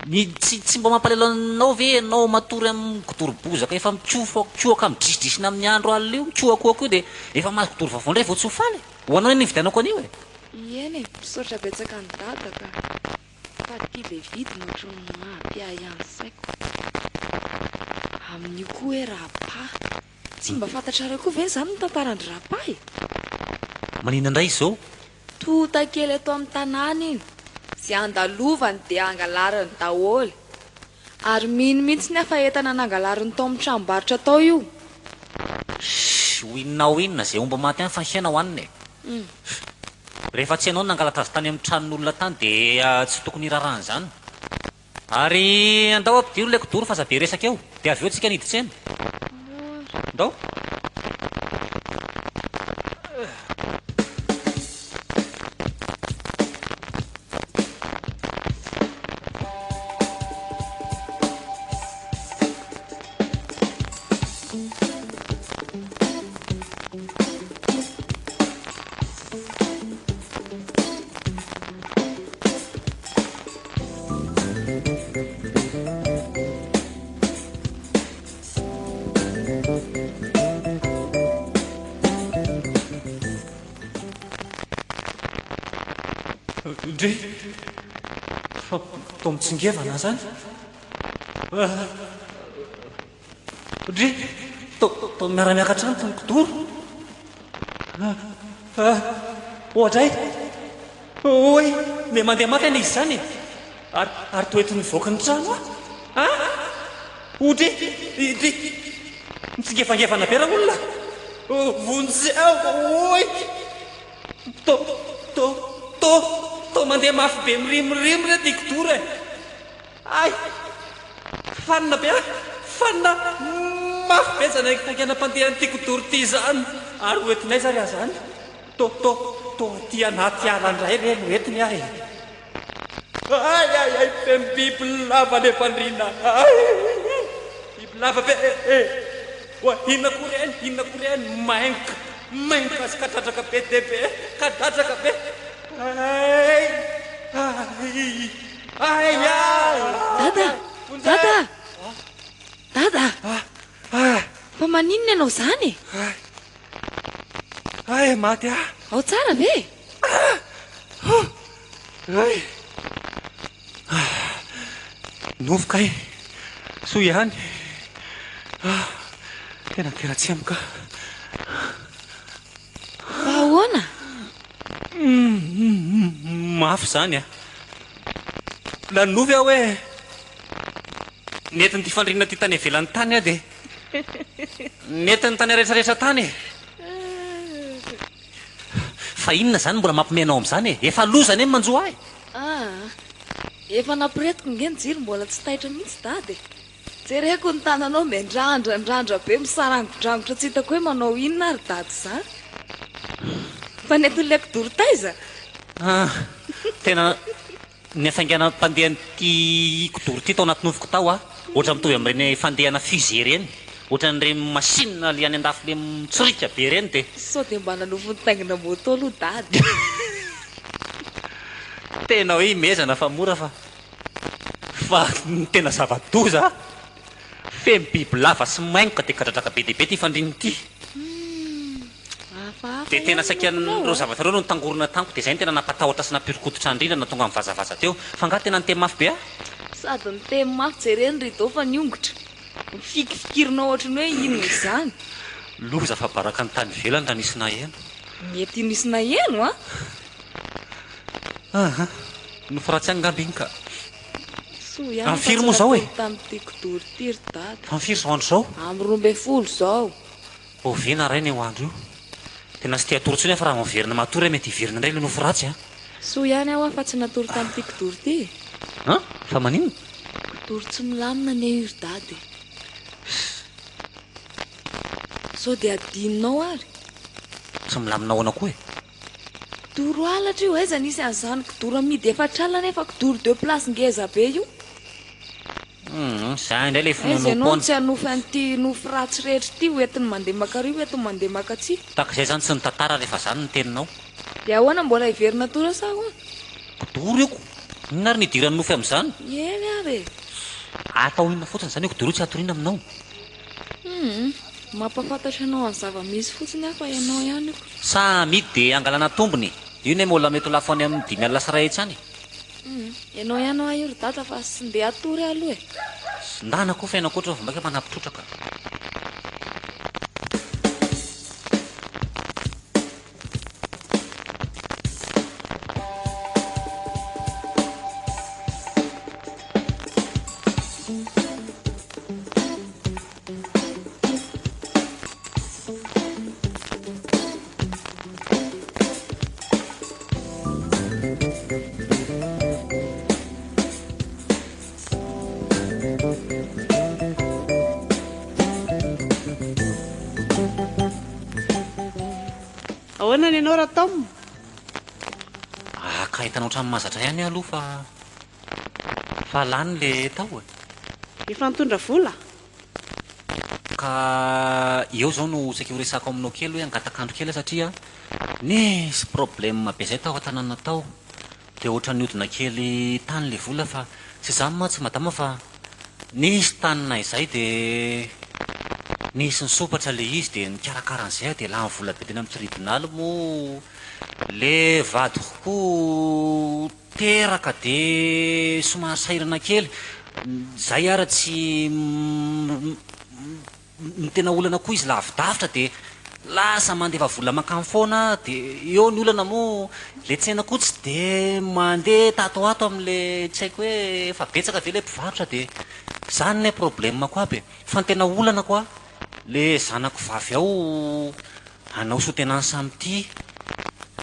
Ny tsy tsy mba mampalahelo anao ve ianao matory amin'ny kidoro bozaka efa mikofokoaka midrisidrisina amin'ny andro alina io, mikohakohaka io dia efa mahazo kidoro vaovao indray vao tsy ho faly e! Ho anao anie no nividianako an'io e! Eny e, misaotra betsaka an'i Dada ka. Fa ty le vidiny ohatran'ny mampiahiahy ny saiko. Amin'io koa hoe rapa. Tsy mba fantatrareo koa ve izany ny tantaran-dry rapa e? Maninona indray izao? Tota kely eto amin'ny tanàna iny. Ze andalovany dia angalariny daholo. Ary mino mihitsy aho fa entana nangalariny tao amin'ny tranombarotra tao io. Shh, ho inona ho inona, ze omby maty any fa ny hena hohanina e. Rehefa tsy ianao no nangalatra azy tany amin'ny tranon'olona tany dia tsy tokony hiraharaha an'izany. Ary andao ampidiro ilay kidoro fa aza be resaka eo, dia avy eo tsika hanidy tsena. Ndao. Ndry! Fa toa mitsingevana zany. Ndry! Toa miara-miakatra any toy ny kidoro. Oadray! Oay! Miha mandeha mafy anie izy izany e! Ary, ary toa entiny mivoaka ny trano aho. Ah! Odry! Ndry! Mitsingevangevana be raolona! Vonjeo! Oay! To, to, to, toa mandeha mafy be mirimorimo re ty kidoro e! Hay! Fanina be ah! Fanina mafy be izany hainganam-pandehan'ity kidoro ity izany! Ary ho entinay aiza ary aho izany? To, to, to aty anaty ala indray re no entiny aho e! Hay, hay, hay, feno bibilava le fandriana! Hay! Bibilava be e! Oa, inona koa ireny? Inona koa ireny? Maingoka, maingoka sy kadradraka be dia be, kadradraka be! Hay! Hay! Hay! Dada! Dada! Dada! Fa maninona ianao izany e? Hay, maty aho! Ao tsara ve? Hay! Nofy kay! Soa ihany! Tena tera-tsemboka aho. Fa ahoana? Mafy izany an! Nanonofy aho hoe nentin'ity fandriana ity tany ivelany tany aho dia nentiny tany rehetrarehetra tany e! Fa inona izany mbola mampime anao amin'izany e? Efa loza anie ny manjo ahy! Aa! Efa nampiretiko nge ny jiro mbola tsy taitra mihitsy dada e! Jereko ny tananao miandrandrandrandra be misarangodrangotra tsy hitako hoe manao inona ary dada izany. Fa nentin'ilay kidoro taiza? Ah! Tena ny hafainganam-pandehan'ity kidoro ity tao anaty nofiko tao aho. Ohatra mitovy amin'ireny fandehana fusée ireny. Ohatran'ireny machine le any andafy le mitsoriaka be ireny dia. Sao dia mba nanofy nitaingina moto aloha dada. Tena hoe imezana fa mora fa fa ny tena zava-doza feno bibilava sy maingoka dia kadradraka be dia be ity fandriana ity. Humm hafahafa Dia tena ihany ny saika nofinao ireo a! zavatra ireo no nitangorona tamiko dia izay no tena nampatahotra sy nampihoron-koditra ahy indrindra nahatonga nivazavaza teo. Fa angaha tena niteny mafy be aho? Sady niteny mafy jereo ny rideau fa niongotra. Mifikifikirina ohatry ny hoe inona izany? Loza fa baraka ny tany ivelany raha nisy naheno. Mety nisy naheno an! Aha, nofy ratsy angamba iny ka. Soa ihany Amin'ny fa firy tsy moa izao e? natory tamin'ity kidoro ity ry dada. Amin'ny firy izao andro izao? Amin'ny 12 izao. Oviana rainy io andro io? Tena tsy te hatory intsony aho fa raha vao miverina matory aho mety hiverina indray ilay nofy ratsy an! Soa ihany aho fa tsy natory tamin'ity kidoro ity e! An? Fa maninona? Kidoro tsy milamina anie io ry dada e! Sao dia adinonao ary? Tsy milamina ahoana koa e? Kidoro halatra io, aiza nisy an'izany kidoro amidy 40 nefa kidoro deux places ngeza be io? Humm, zay indray ilay Aiza ianao no finoanoam-poana. tsy hanofy an'ity nofy ratsy rehetra ity ho entiny mandeha maka ry ho entiny mandeha maka atsy. Tahaka izay izany tsy nitantara rehefa izany ny teninao. Dia ahoana mbola hiverina toa ireo sa ahoana? Kidoro io ko! Inona ary ny idiran'ny nofy amin'izany? Eny ary e! Atao inona fotsiny izany io kidoro io tsy hatoriana aminao? Humm, mampahafantatra anao an'ny zava-misy fotsiny aho fa ianao ihany io. Sa amidy dia angalana tombony? Io ne mbola mety ho lafo any amin'ny 150 any e! Humm, ianao ihany hoa io ry dada fa sy ndeha hatory aho aloha e! Ndana koa fa ianao koa ohatran'ny vao maika manampy trotraka. Ahoana ny anao Ratom? Ah ka hitanao hatramin'ny mahazatra ihany aho aloha fa fa lany le tao e. Efa nitondra vola? Ka eo zao no saika ho resahako aminao kely hoe hangatak'andro kely aho satria nisy problème be zay tao an-tanàna tao. Dia ohatran'ny nihodina kely tany le vola fa tsy izany mantsy madama fa nisy taninay izay dia nisy nisompatra le izy dia nikarakara an'izay aho dia lany vola be teny amin'ny tribonaly moa le vadiko koa teraka dia somary sahirana kely zay ara tsy Ny tena olana koa izy lavidavitra dia lasa mandefa vola mankany foana dia eo ny olana moa le tsena koa tsy dia mandeha tato ho ato amin'le tsy haiko hoe efa betsaka ve le mpivarotra dia zany ne problème-ko aby e! Fa ny tena olana koa le zanako vavy ao hanao soutenance amin'ity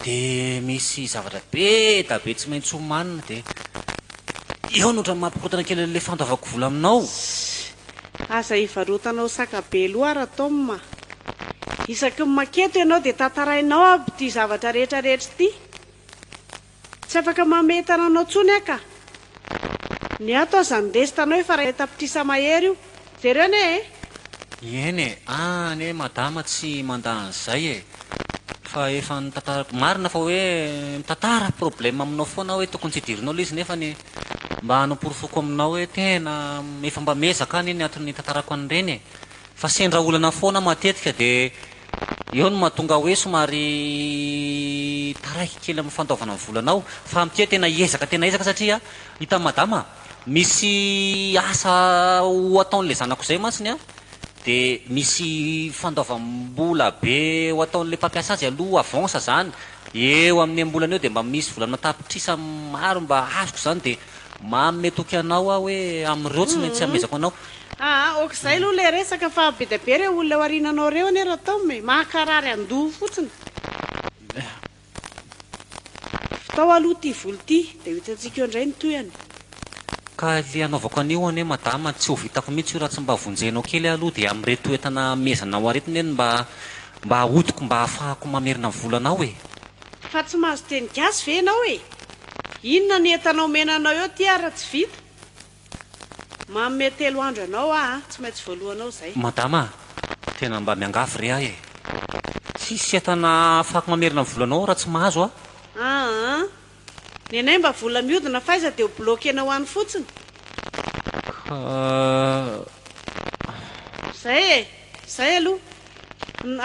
dia misy zavatra be da be tsy maintsy omanina dia eo no ohatran'ny mampikorontana kely an'le fandoavako vola aminao. Aza ivarotanao saka be loha ra Tom a! Isaky ny maketo ianao dia tantarainao aby ity zavatra rehetra rehetra ity. Tsy afaka mamehy tananao tsony aho ka. Ny ato aza ny reste-nao efa 1 tapitrisa mahery io. Jereo anie e! Eny e, any madama tsy mandà an'izay e! Fa efa nitantarako, marina fa hoe mitantara problème aminao foana aho hoe tokony tsy hidirinao ilay izy nefany Mba hanoporofoako aminao hoe tena efa mba miezaka anie ny antony nitantarako an'ireny e! Fa sendra olana foana matetika dia eo no mahatonga hoe somary taraiky kely amin'ny fandoavana ny volanao. Fa amin'ity aho tena hiezaka tena hiezaka satria hitan'i madama misy asa ho ataon'ilay zanako izay mantsiny an! Dia misy fandoavam-bola be ho ataon'ilay mpampiasa azy aloha, avance izany, eo amin'ny enim-bolana eo dia mba misy vola aman-tapitrisa maro mba azoko izany dia manome toky anao aho hoe amin'ireo tsy maintsy hamezako anao. Aa ok zay aloha le resaka fa be dia be reo olona eo aoriananao reo anie Ratom e, mahakarary andoha fotsiny. Vitao aloha ity vola ity dia ho hitantsika eo indray ny tohiny. Ka le hanaovako an'io anie madama tsy ho vitako mihitsy io raha tsy mba vonjenao kely aho aloha dia amin'ireto entana amehezanao aretina eny mba mba ahodiko mba ahafahako mamerina ny volanao e! Fa tsy mahazo teny gasy ve ianao e? Inona ny entana omena anao eo ty ary raha tsy vita? Manome telo andro anao aho a, tsy maintsy voalohanao izay. Madama a, tena mba miangavy re aho e. Tsisy entana ahafahako mamerina ny volanao raha tsy mahazo aho. Aa. Nenay mba vola miodina f'aiza dia ho bloquer-nao any fotsiny. Ka. Zay e! Zay aloha.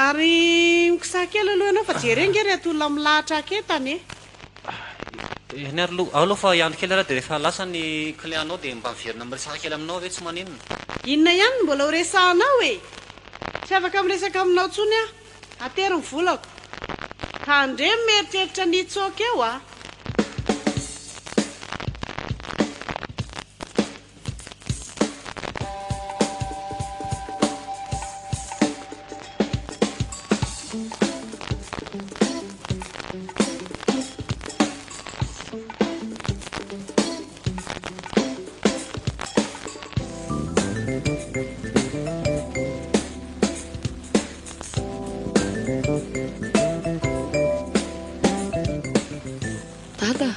Ary mikisaha kely aloha ianao fa jereo nge reto olona milahatra aketany e! Eny ary aloha, ao aloha fa hiandry kely ary dia rehefa lasa ny client-nao dia mba miverina miresaka kely aminao ve tsy maninona? Inona ihany no mbola ho resahanao e! Tsy afaka miresaka aminao intsony aho. Atero ny volako. Tandremo mieritreritra ny hitsoaka eo a! Dada,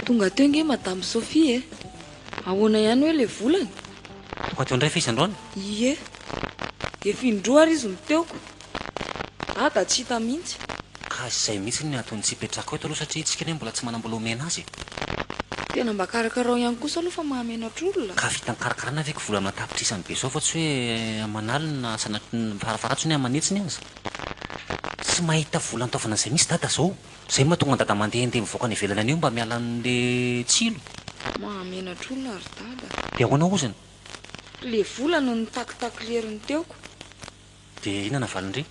tonga teo nge Madame Sophie e! Ahoana ihany hoe le volany? Tonga teo indray ve izy androany? Ie. Efa indroa ary izy no teo ko. Dada tsy hita mihitsy. Ka izay mihitsy ny antony tsy hipetrahako eto aloha satria tsika anie mbola tsy manam-bola omena azy e. Tena mba karakarao ihany kosa aloha fa mahamenatra olona. Ka vita nikarakarana ve ko vola aman-tapitrisany be zao fa tsy hoe aman'aliny na sanatria farafaharatsiny hoe aman'hetsiny aza. Tsy mahita vola antaovana an'izay mihitsy dada zao. Zay mahatonga an'i dada mandehandeha mivoaka any ivelany any io mba miala an'le tsilo. Mahamenatra olona ry dada. Dia ahoana hoziny? Le vola no nitakitakleriny teo ko. Dia inona navalin-dry?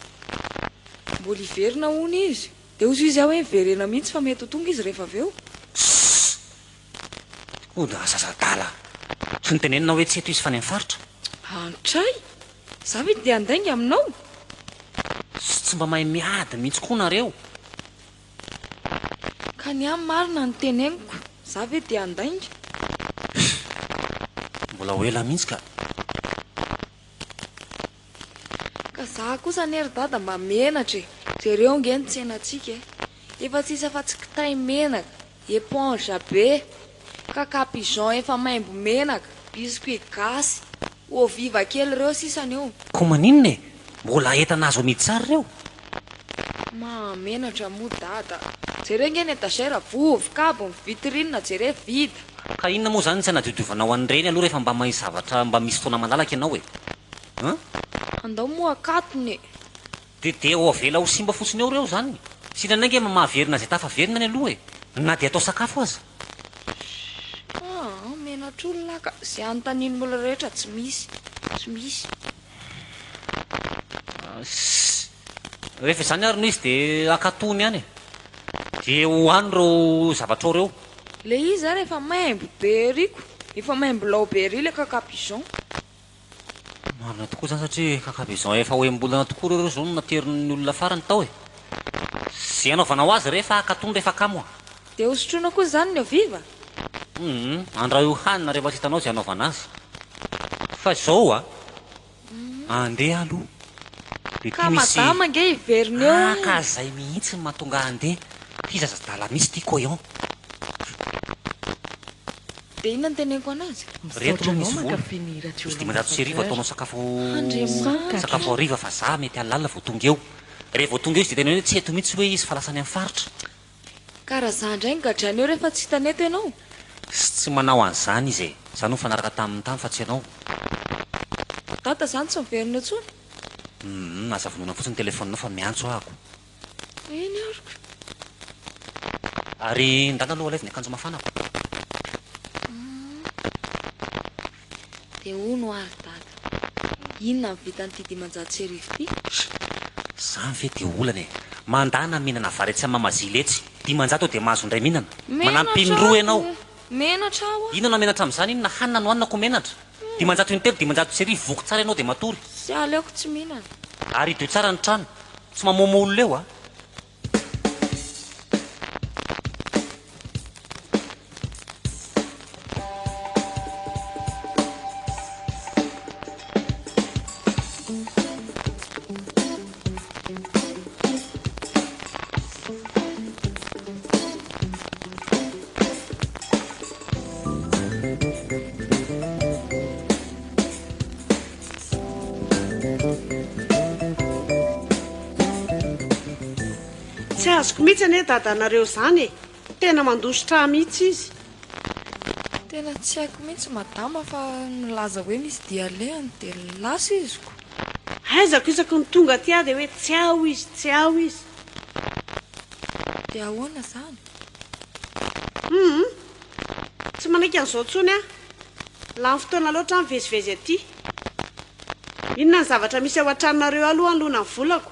Mbola hiverina hono izy. Dia hozy izy aho hoe miverena mihitsy fa mety ho tonga izy rehefa avy eo. Sss! Koda zaza adala! Tsy notenenina hoe tsy eto izy fa any amin'ny faritra? Antray! Za ve dia handainga aminao? Sss! Tsy mba mahay miady mihitsy koa nareo! Ka ny ahy marina no teneniko, za ve dia handainga? Sss! Mbola ho ela mihitsy ka! Ka za kosa anie ry dada mba menatra e! Jereo ange ny tsenantsika e! Efa tsisy afa-tsy kitay menaka, éponge be, caca pigeon efa maimbo menaka, biscuit gasy, eau vive kely ireo sisany eo. Ko maninona e! Mbola entana azo amidy tsara ireo. Mahamenatra moa dada. Jereo nge ny étagère, vovoka aby ny vitrine, jereo vide. Ka inona moa zany tsy anadiodiovanao an'ireny aloha rehefa mba mahay zavatra mba misy fotoana malalaka ianao e! An? Andao moa akatony e! Dia dia ho avela ho simba fotsiny eo ireo izany? Sitrany ange mahaverina izay tafaverina any aloha e! Na dia atao sakafo aza. Aa menatr'olona ka, izay anontanian'ny olona rehetra tsy misy, tsy misy. Ssss. Rehefa izany ary no izy dia akatony ihany e! Dia ho any ireo zavatra ao ireo. Le izy ary efa maimbo be ery ko, efa maimbo lao be ery le caca pigeon. Marina tokoa izany satria caca pigeon efa ho enim-bolana tokoa ireo izao no naterin'ny olona farany tao e! Ze anaovanao azy re fa akatony rehefa kamo a! Dia hosotroina koa izany ny eau vive? Humm, andrahoy hanina rehefa tsy hitanao izay anaovana azy. Fa izao a! Andeha aloha. Dia Ka ity misy. madama ange hiverina eo Ah e! ka zay mihitsy no mahatonga ahy handeha. Ity zaza adala mihitsy ity coyon. Dia inona no teneniko anazy? Reto Misaotra aloha anao misy vola. mankafy ny radio Misy 1500 L'Ambassadeur. ataonao sakafo Andriamanitra sakafo hariva fa za mety alalina vao tonga eo. Rehefa vao tonga eo izy dia teneno hoe tsy eto mihitsy hoe izy fa lasa any amin'ny faritra. Ka raha za indray no gadraina eo rehefa tsy hitany eto ianao? Tsy manao an'izany izy e! Za no nifanaraka taminy tany fa tsy ianao. Dada zany tsy miverina eo tsony? Humm aza vonoina fotsiny ny telephone-nao fa miantso aho ko. Eny ary ko. Ary ndana aloha alaivo ny akanjo mafana ko. Humm. Dia hono hoa ry dada, inona no vitan'ity 1500 ity? Zany ve dia olana e! Mandana mihinana vary etsy Mamazily etsy, 500 dia mahazo indray mihinana. Manampy Menatra indroa ianao. aho! Menatra aho a! Inona no menatra amin'izany? Inona hanina no hanina ko menatra? 500 intelo, 1500, voky tsara ianao dia matory. Tsy aleoko tsy mihinana. Ary hidio tsara ny trano. Tsy mamomo olona eo a! Tsy azoko mihitsy anie dadanareo izany e! Tena mandositra ahy mihitsy izy. Tena tsy haiko mihitsy madama fa nilaza hoe misy dia alehany dia lasa izy ko. Aiza ko isaky ny tonga aty aho dia hoe tsy ao izy, tsy ao izy. Dia ahoana izany? Hum! Tsy manaiky an'izao intsony aho. Lany fotoana loatra aho mivezivezy aty. Inona ny zavatra misy ao an-tranonareo aloha hanoloana ny volako?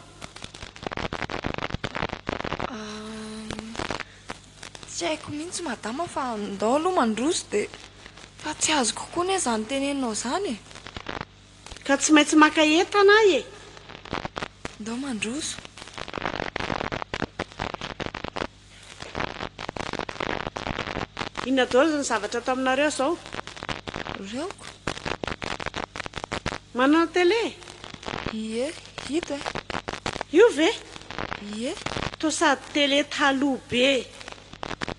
Tsy haiko mihitsy madama fa ndao aloha mandroso dia fa tsy azoko koa anie izany teneninao izany e! Ka tsy maintsy maka entana aho e! Ndao mandroso. Inona daholo ny zavatra ato aminareo izao? Reoko. Manana télé? Ie, hita e. Io ve? Ie. Toa sady télé taloha be,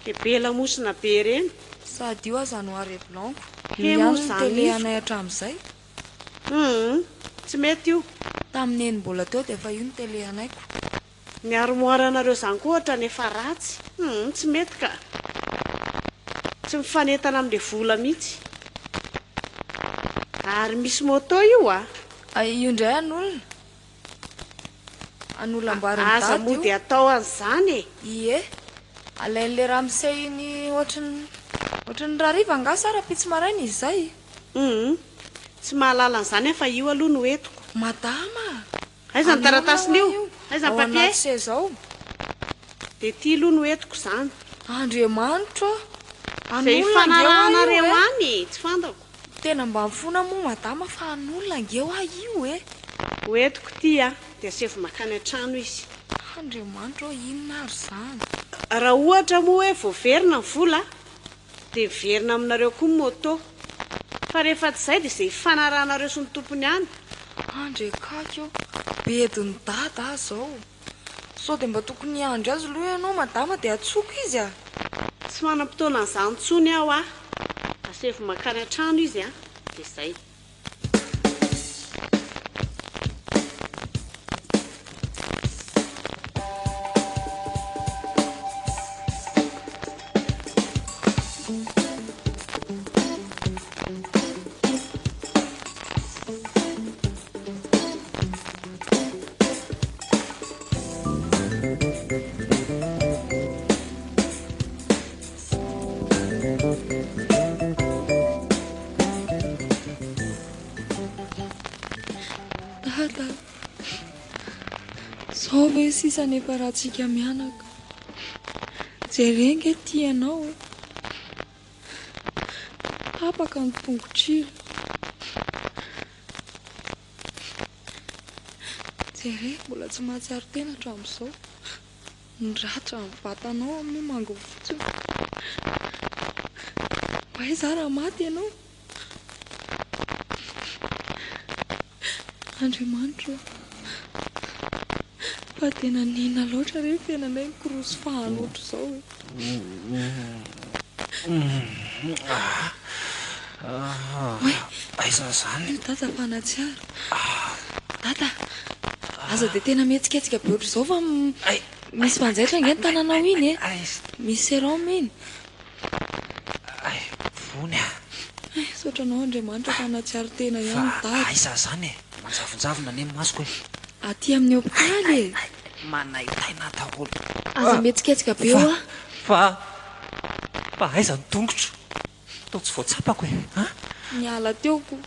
dia be lamosina be ireny. Sady io aza noir et blanc ko. Io He moa ihany no izany télé izy anay ko. hatramin'izay. Hum, tsy mety io. Tamin'ny neny mbola teo dia efa io no télé anay ko. Ny armoire nareo zany koa ohatrany efa ratsy hum tsy mety ka. Tsy mifanentana amle vola mihitsy. Ary misy moto io a. Io indray an'olona. An'olona amboarin'i Aza dada io. mody atao an'izany e. Ie. Alain'le ramose iny ohatry ny ohatry ny rahariva angaha sa rahampitso maraina izy izay? Hum. Tsy mahalala an'izany aho fa io aloha no entiko. Madama a! Aiza ny An'olona hoa taratasin'io? io. Aiza ny Ao papier? anaty seza ao. Dia ity aloha no entiko izany. Andriamanitro ô! Izay An'olona ange hoa io ifanarahanareo e! any e! Tsy fantako. Tena mba mifona moa madama fa an'olona ange hoa io e! Ho entiko ity a! Dia asevo mankany an-trano izy. Andriamanitro ô! Inona ary izany? Raha ohatra moa hoe voaverina ny vola Dia miverina aminareo koa ny moto. Fa rehefa tsy izay dia izay ifanarahanareo sy ny tompony any. Andriakaky ô! Bedin'i dada aho izao. Sao dia mba tokony hiandry azy aloha ianao madama dia antsoiko izy a! Tsy manam-potoana an'izany intsony aho a! Asevo mankany an-trano izy a! Dia izay. Dada, zao ve sisa ny efa ratsika mianaka. Jereo ange ity ianao e. Tapaka ny tongotr'ila. Jereo, mbola tsy mahatsiaro tena hatramin'izao. Ny ratra amin'ny vatanao amin'io manga fotsiny. Ho aiza aho raha maty ianao? Andriamanitro ô! Fa dia naninona loatra re ny fiainanay mikorosy fahana ohatr'izao e? Oay! Aiza izany? Io Dada fa nahatsiaro. Dada, aza dia tena mihetsiketsika be ohatr'izao fa misy fanjaitra ange ny tananao iny e! Misy sérum iny. Ay, vony a! Ay, misaotra anao Andriamanitra fa nahatsiaro tena ihany Fa Dada. aiza izany e? Manjavonjavona anie ny masoko e! Aty amin'ny hopitaly e! Manaintaina daholo. Aza mihetsiketsika be hoa. Fa, fa aiza ny tongotro? Toa tsy voatsapako e! An? Niala teo ko.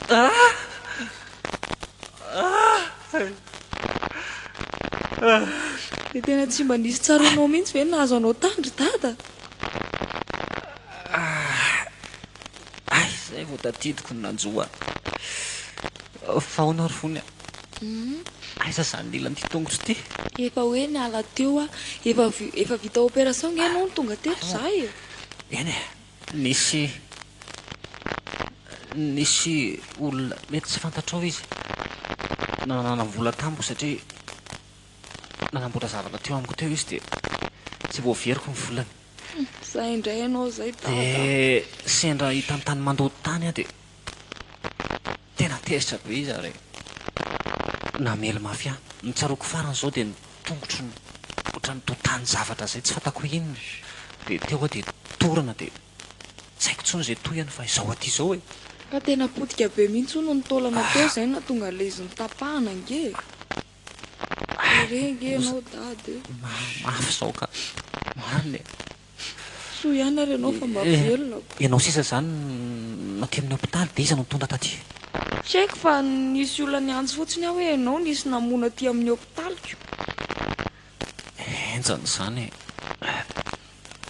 Dia tena tsy mba nisy tsaroanao mihitsy ve ny nahazo anao tany ry dada? Hay, izay vao tadidiko ny nanjo ahy. Fa ahoana ry fony a? Aiza izany ilan'ity tongotro ity? Efa hoe niala teo aho. Efa efa vita opération nge ianao no tonga teto za e! Eny e! Nisy nisy olona mety tsy fantatrao izy nananam-bola tamiko satria nanamboatra zavatra teo amiko teo izy dia tsy voaveriko ny volany. Zay indray ianao zay dada. Dia sendra hitany tany mandoto tany aho dia tena tezitra be izy ary namely mafy ahy. Ny tsaroako farany izao dia ny tongotro no. Ohatran'ny toa tany zavatra izay tsy fantako hoe inona. Dia teo aho dia torana dia tsy haiko intsony izay tohiny fa izao aty izao e. Ka tena potika be mihitsy hono ny taolana teo izay no nahatonga an'ilay izy notapahana ange e. Tery ange ianao dada e. Mafy izao ka. Marina e. Soa ihany ary ianao fa mba velona ko. Ianao sisa izany no aty amin'ny hopitaly dia iza no nitondra taty? Tsy haiko fa nisy olona niantso fotsiny aho hoe ianao nisy namono aty amin'ny hopitaliko. Henjana izany e.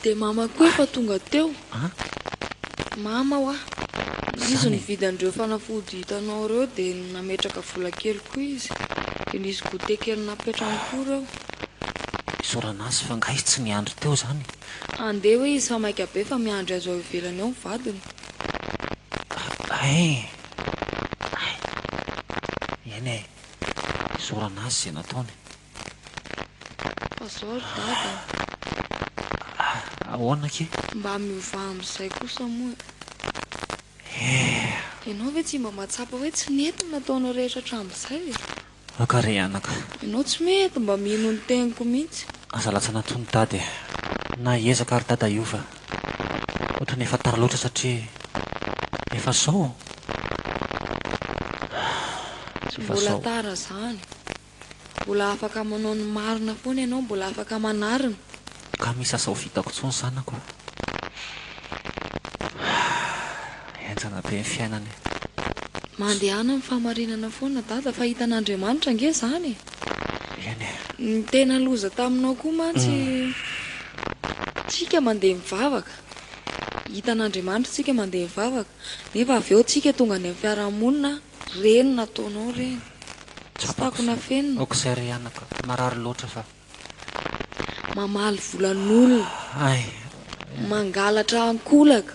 Dia mama koa efa tonga teo. Mama hoa. Izy nividy an'ireo fanafody hitanao ireo dia nametraka vola kely koa izy. Dia nisy goûter kely napetrany koa ireo. Isaorana azy fa nga izy tsy niandry teo izany? Andeha hoe izy fa maika be fa miandry azy ao ivelany ao ny vadiny. Hay! Hay! Eny e! Isaorana azy izay nataony. Fa zao ry dada a! Ahoana akia? Mba miovà amin'izay kosa moa e! Eh! Ianao ve tsy mba mahatsapa hoe tsy nety ny nataonao rehetra hatramin'izay e? Aoka re anaka. Ianao tsy mety mba mino ny teniko mihitsy. Aza latsana tony dada e! Na hiezaka ary dada hiova. Ohatran'ny efa tara loatra satria efa zao. Tsy Efa mbola zao. tara zany. Mbola afaka manao ny marina foana ianao, mbola afaka manarina. Ka misy asa ho vitako intsony zanako a! Henjana be ny fiainana e! Mandehana amin'ny fahamarinana foana dada fa hitan'Andriamanitra ange izany e! Eny e! Ny tena loza taminao koa mantsy tsika mandeha mivavaka, hitan'Andriamanitra tsika mandeha mivavaka, nefa avy eo tsika tonga any amin'ny fiarahamonina, reny nataonao reny. Tsy Tsapako takona izay. afenina. Aok'izay ry anaka, marary loatra fa. Mamaly volan'olona. Hay. Mangalatra ankolaka.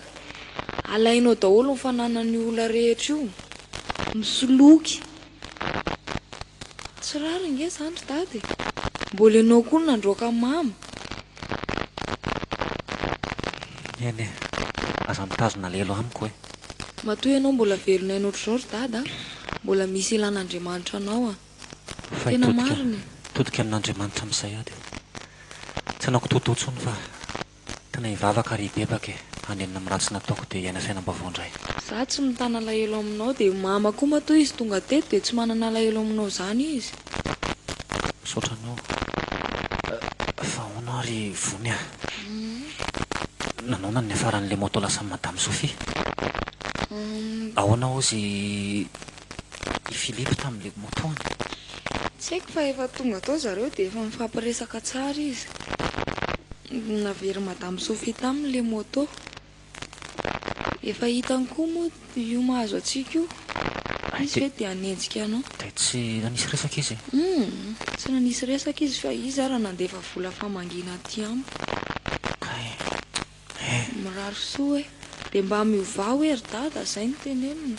Alainao daholo ny fananan'io olona rehetra io. Misoloky. Tsy rariny nge zany ry dada e. Mbola ianao koa no nandroaka an'i mama. Eny e. Aza mitazona alahelo amiko e. Matoa ianao mbola velon'aina ohatr'izao ry dada a, mbola misy ilan'Andriamanitra anao a. Fa Tena hitodika marina e. hitodika amin'Andriamanitra amin'izay aho dia tsy hanao kitoatoa intsony fa tena hivavaka ary hibebaka e, hanenina amin'ny ratsy nataoko dia hiaina fiainam-baovao indray. Za tsy mitana alahelo aminao dia mama koa matoa izy tonga teto dia tsy manana alahelo aminao izany izy. Misaotra anao. Fa ahoana ary Vony a? Nanaona ny niafaran'ilay moto lasan'i Madame Sophie? Ahoana hozy i Philippe tamin'ilay moto-ny? Tsy haiko fa efa tonga tao zareo dia efa nifampiresaka tsara izy. Naverin'i Madame Sophie taminy ilay moto. Efa hitany koa moa io mahazo antsika io. Izy ve dia hanenjika anao? Dia tsy nanisy resaka izy e? Humm, tsy nanisy resaka izy fa izy ara nandefa vola famangiana aty amiko. Kay eh. Mirary soa e. Dia mba miovà hoe ry dada, zay no tenenina.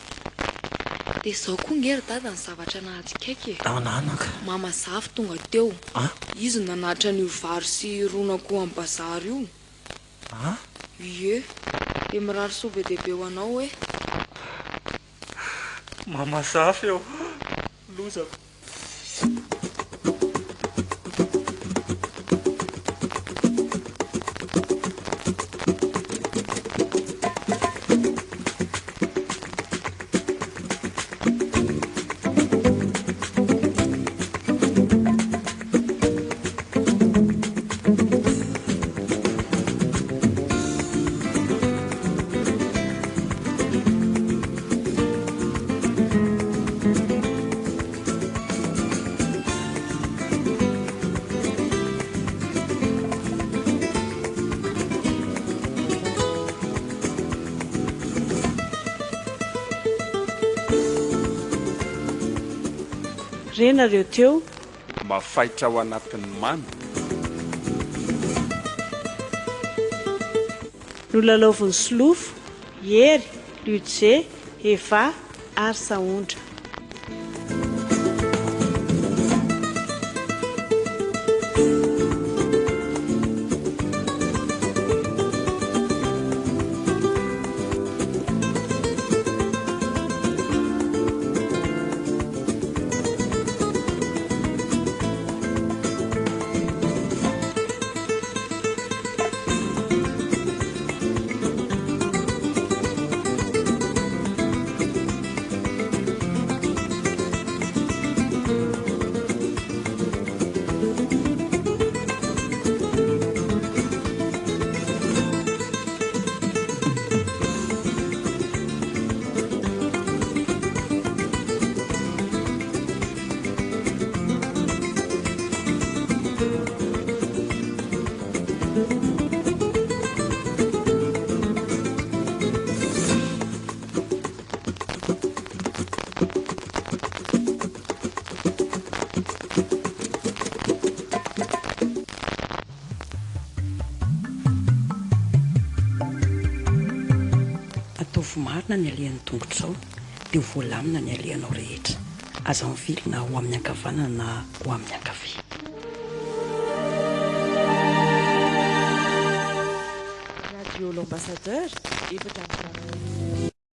Dia izao koa nge ry dada ny zavatra nahatsikaiky e. Ahoana anaka? Mama Zafy tonga teo. An? Izy no nanatitra an'io vary sy ron'akoho amin'ny bazary io. An? Ie. Dia mirary soa be dia be ho anao e. Mama Zafy ô! Lozako. Re nareo teo. Mafaitra ao anatin'ny mamy. Nolalaovin'i Solofo, Hery, Ludger, Eva ary Sahondra. marina ny alehan'ny tongotrao, dia ho voalamina ny alehanao rehetra. Aza mivily na ho amin'ny ankavanana na ho amin'ny ankavia. Radio L'Ambassadeur 84.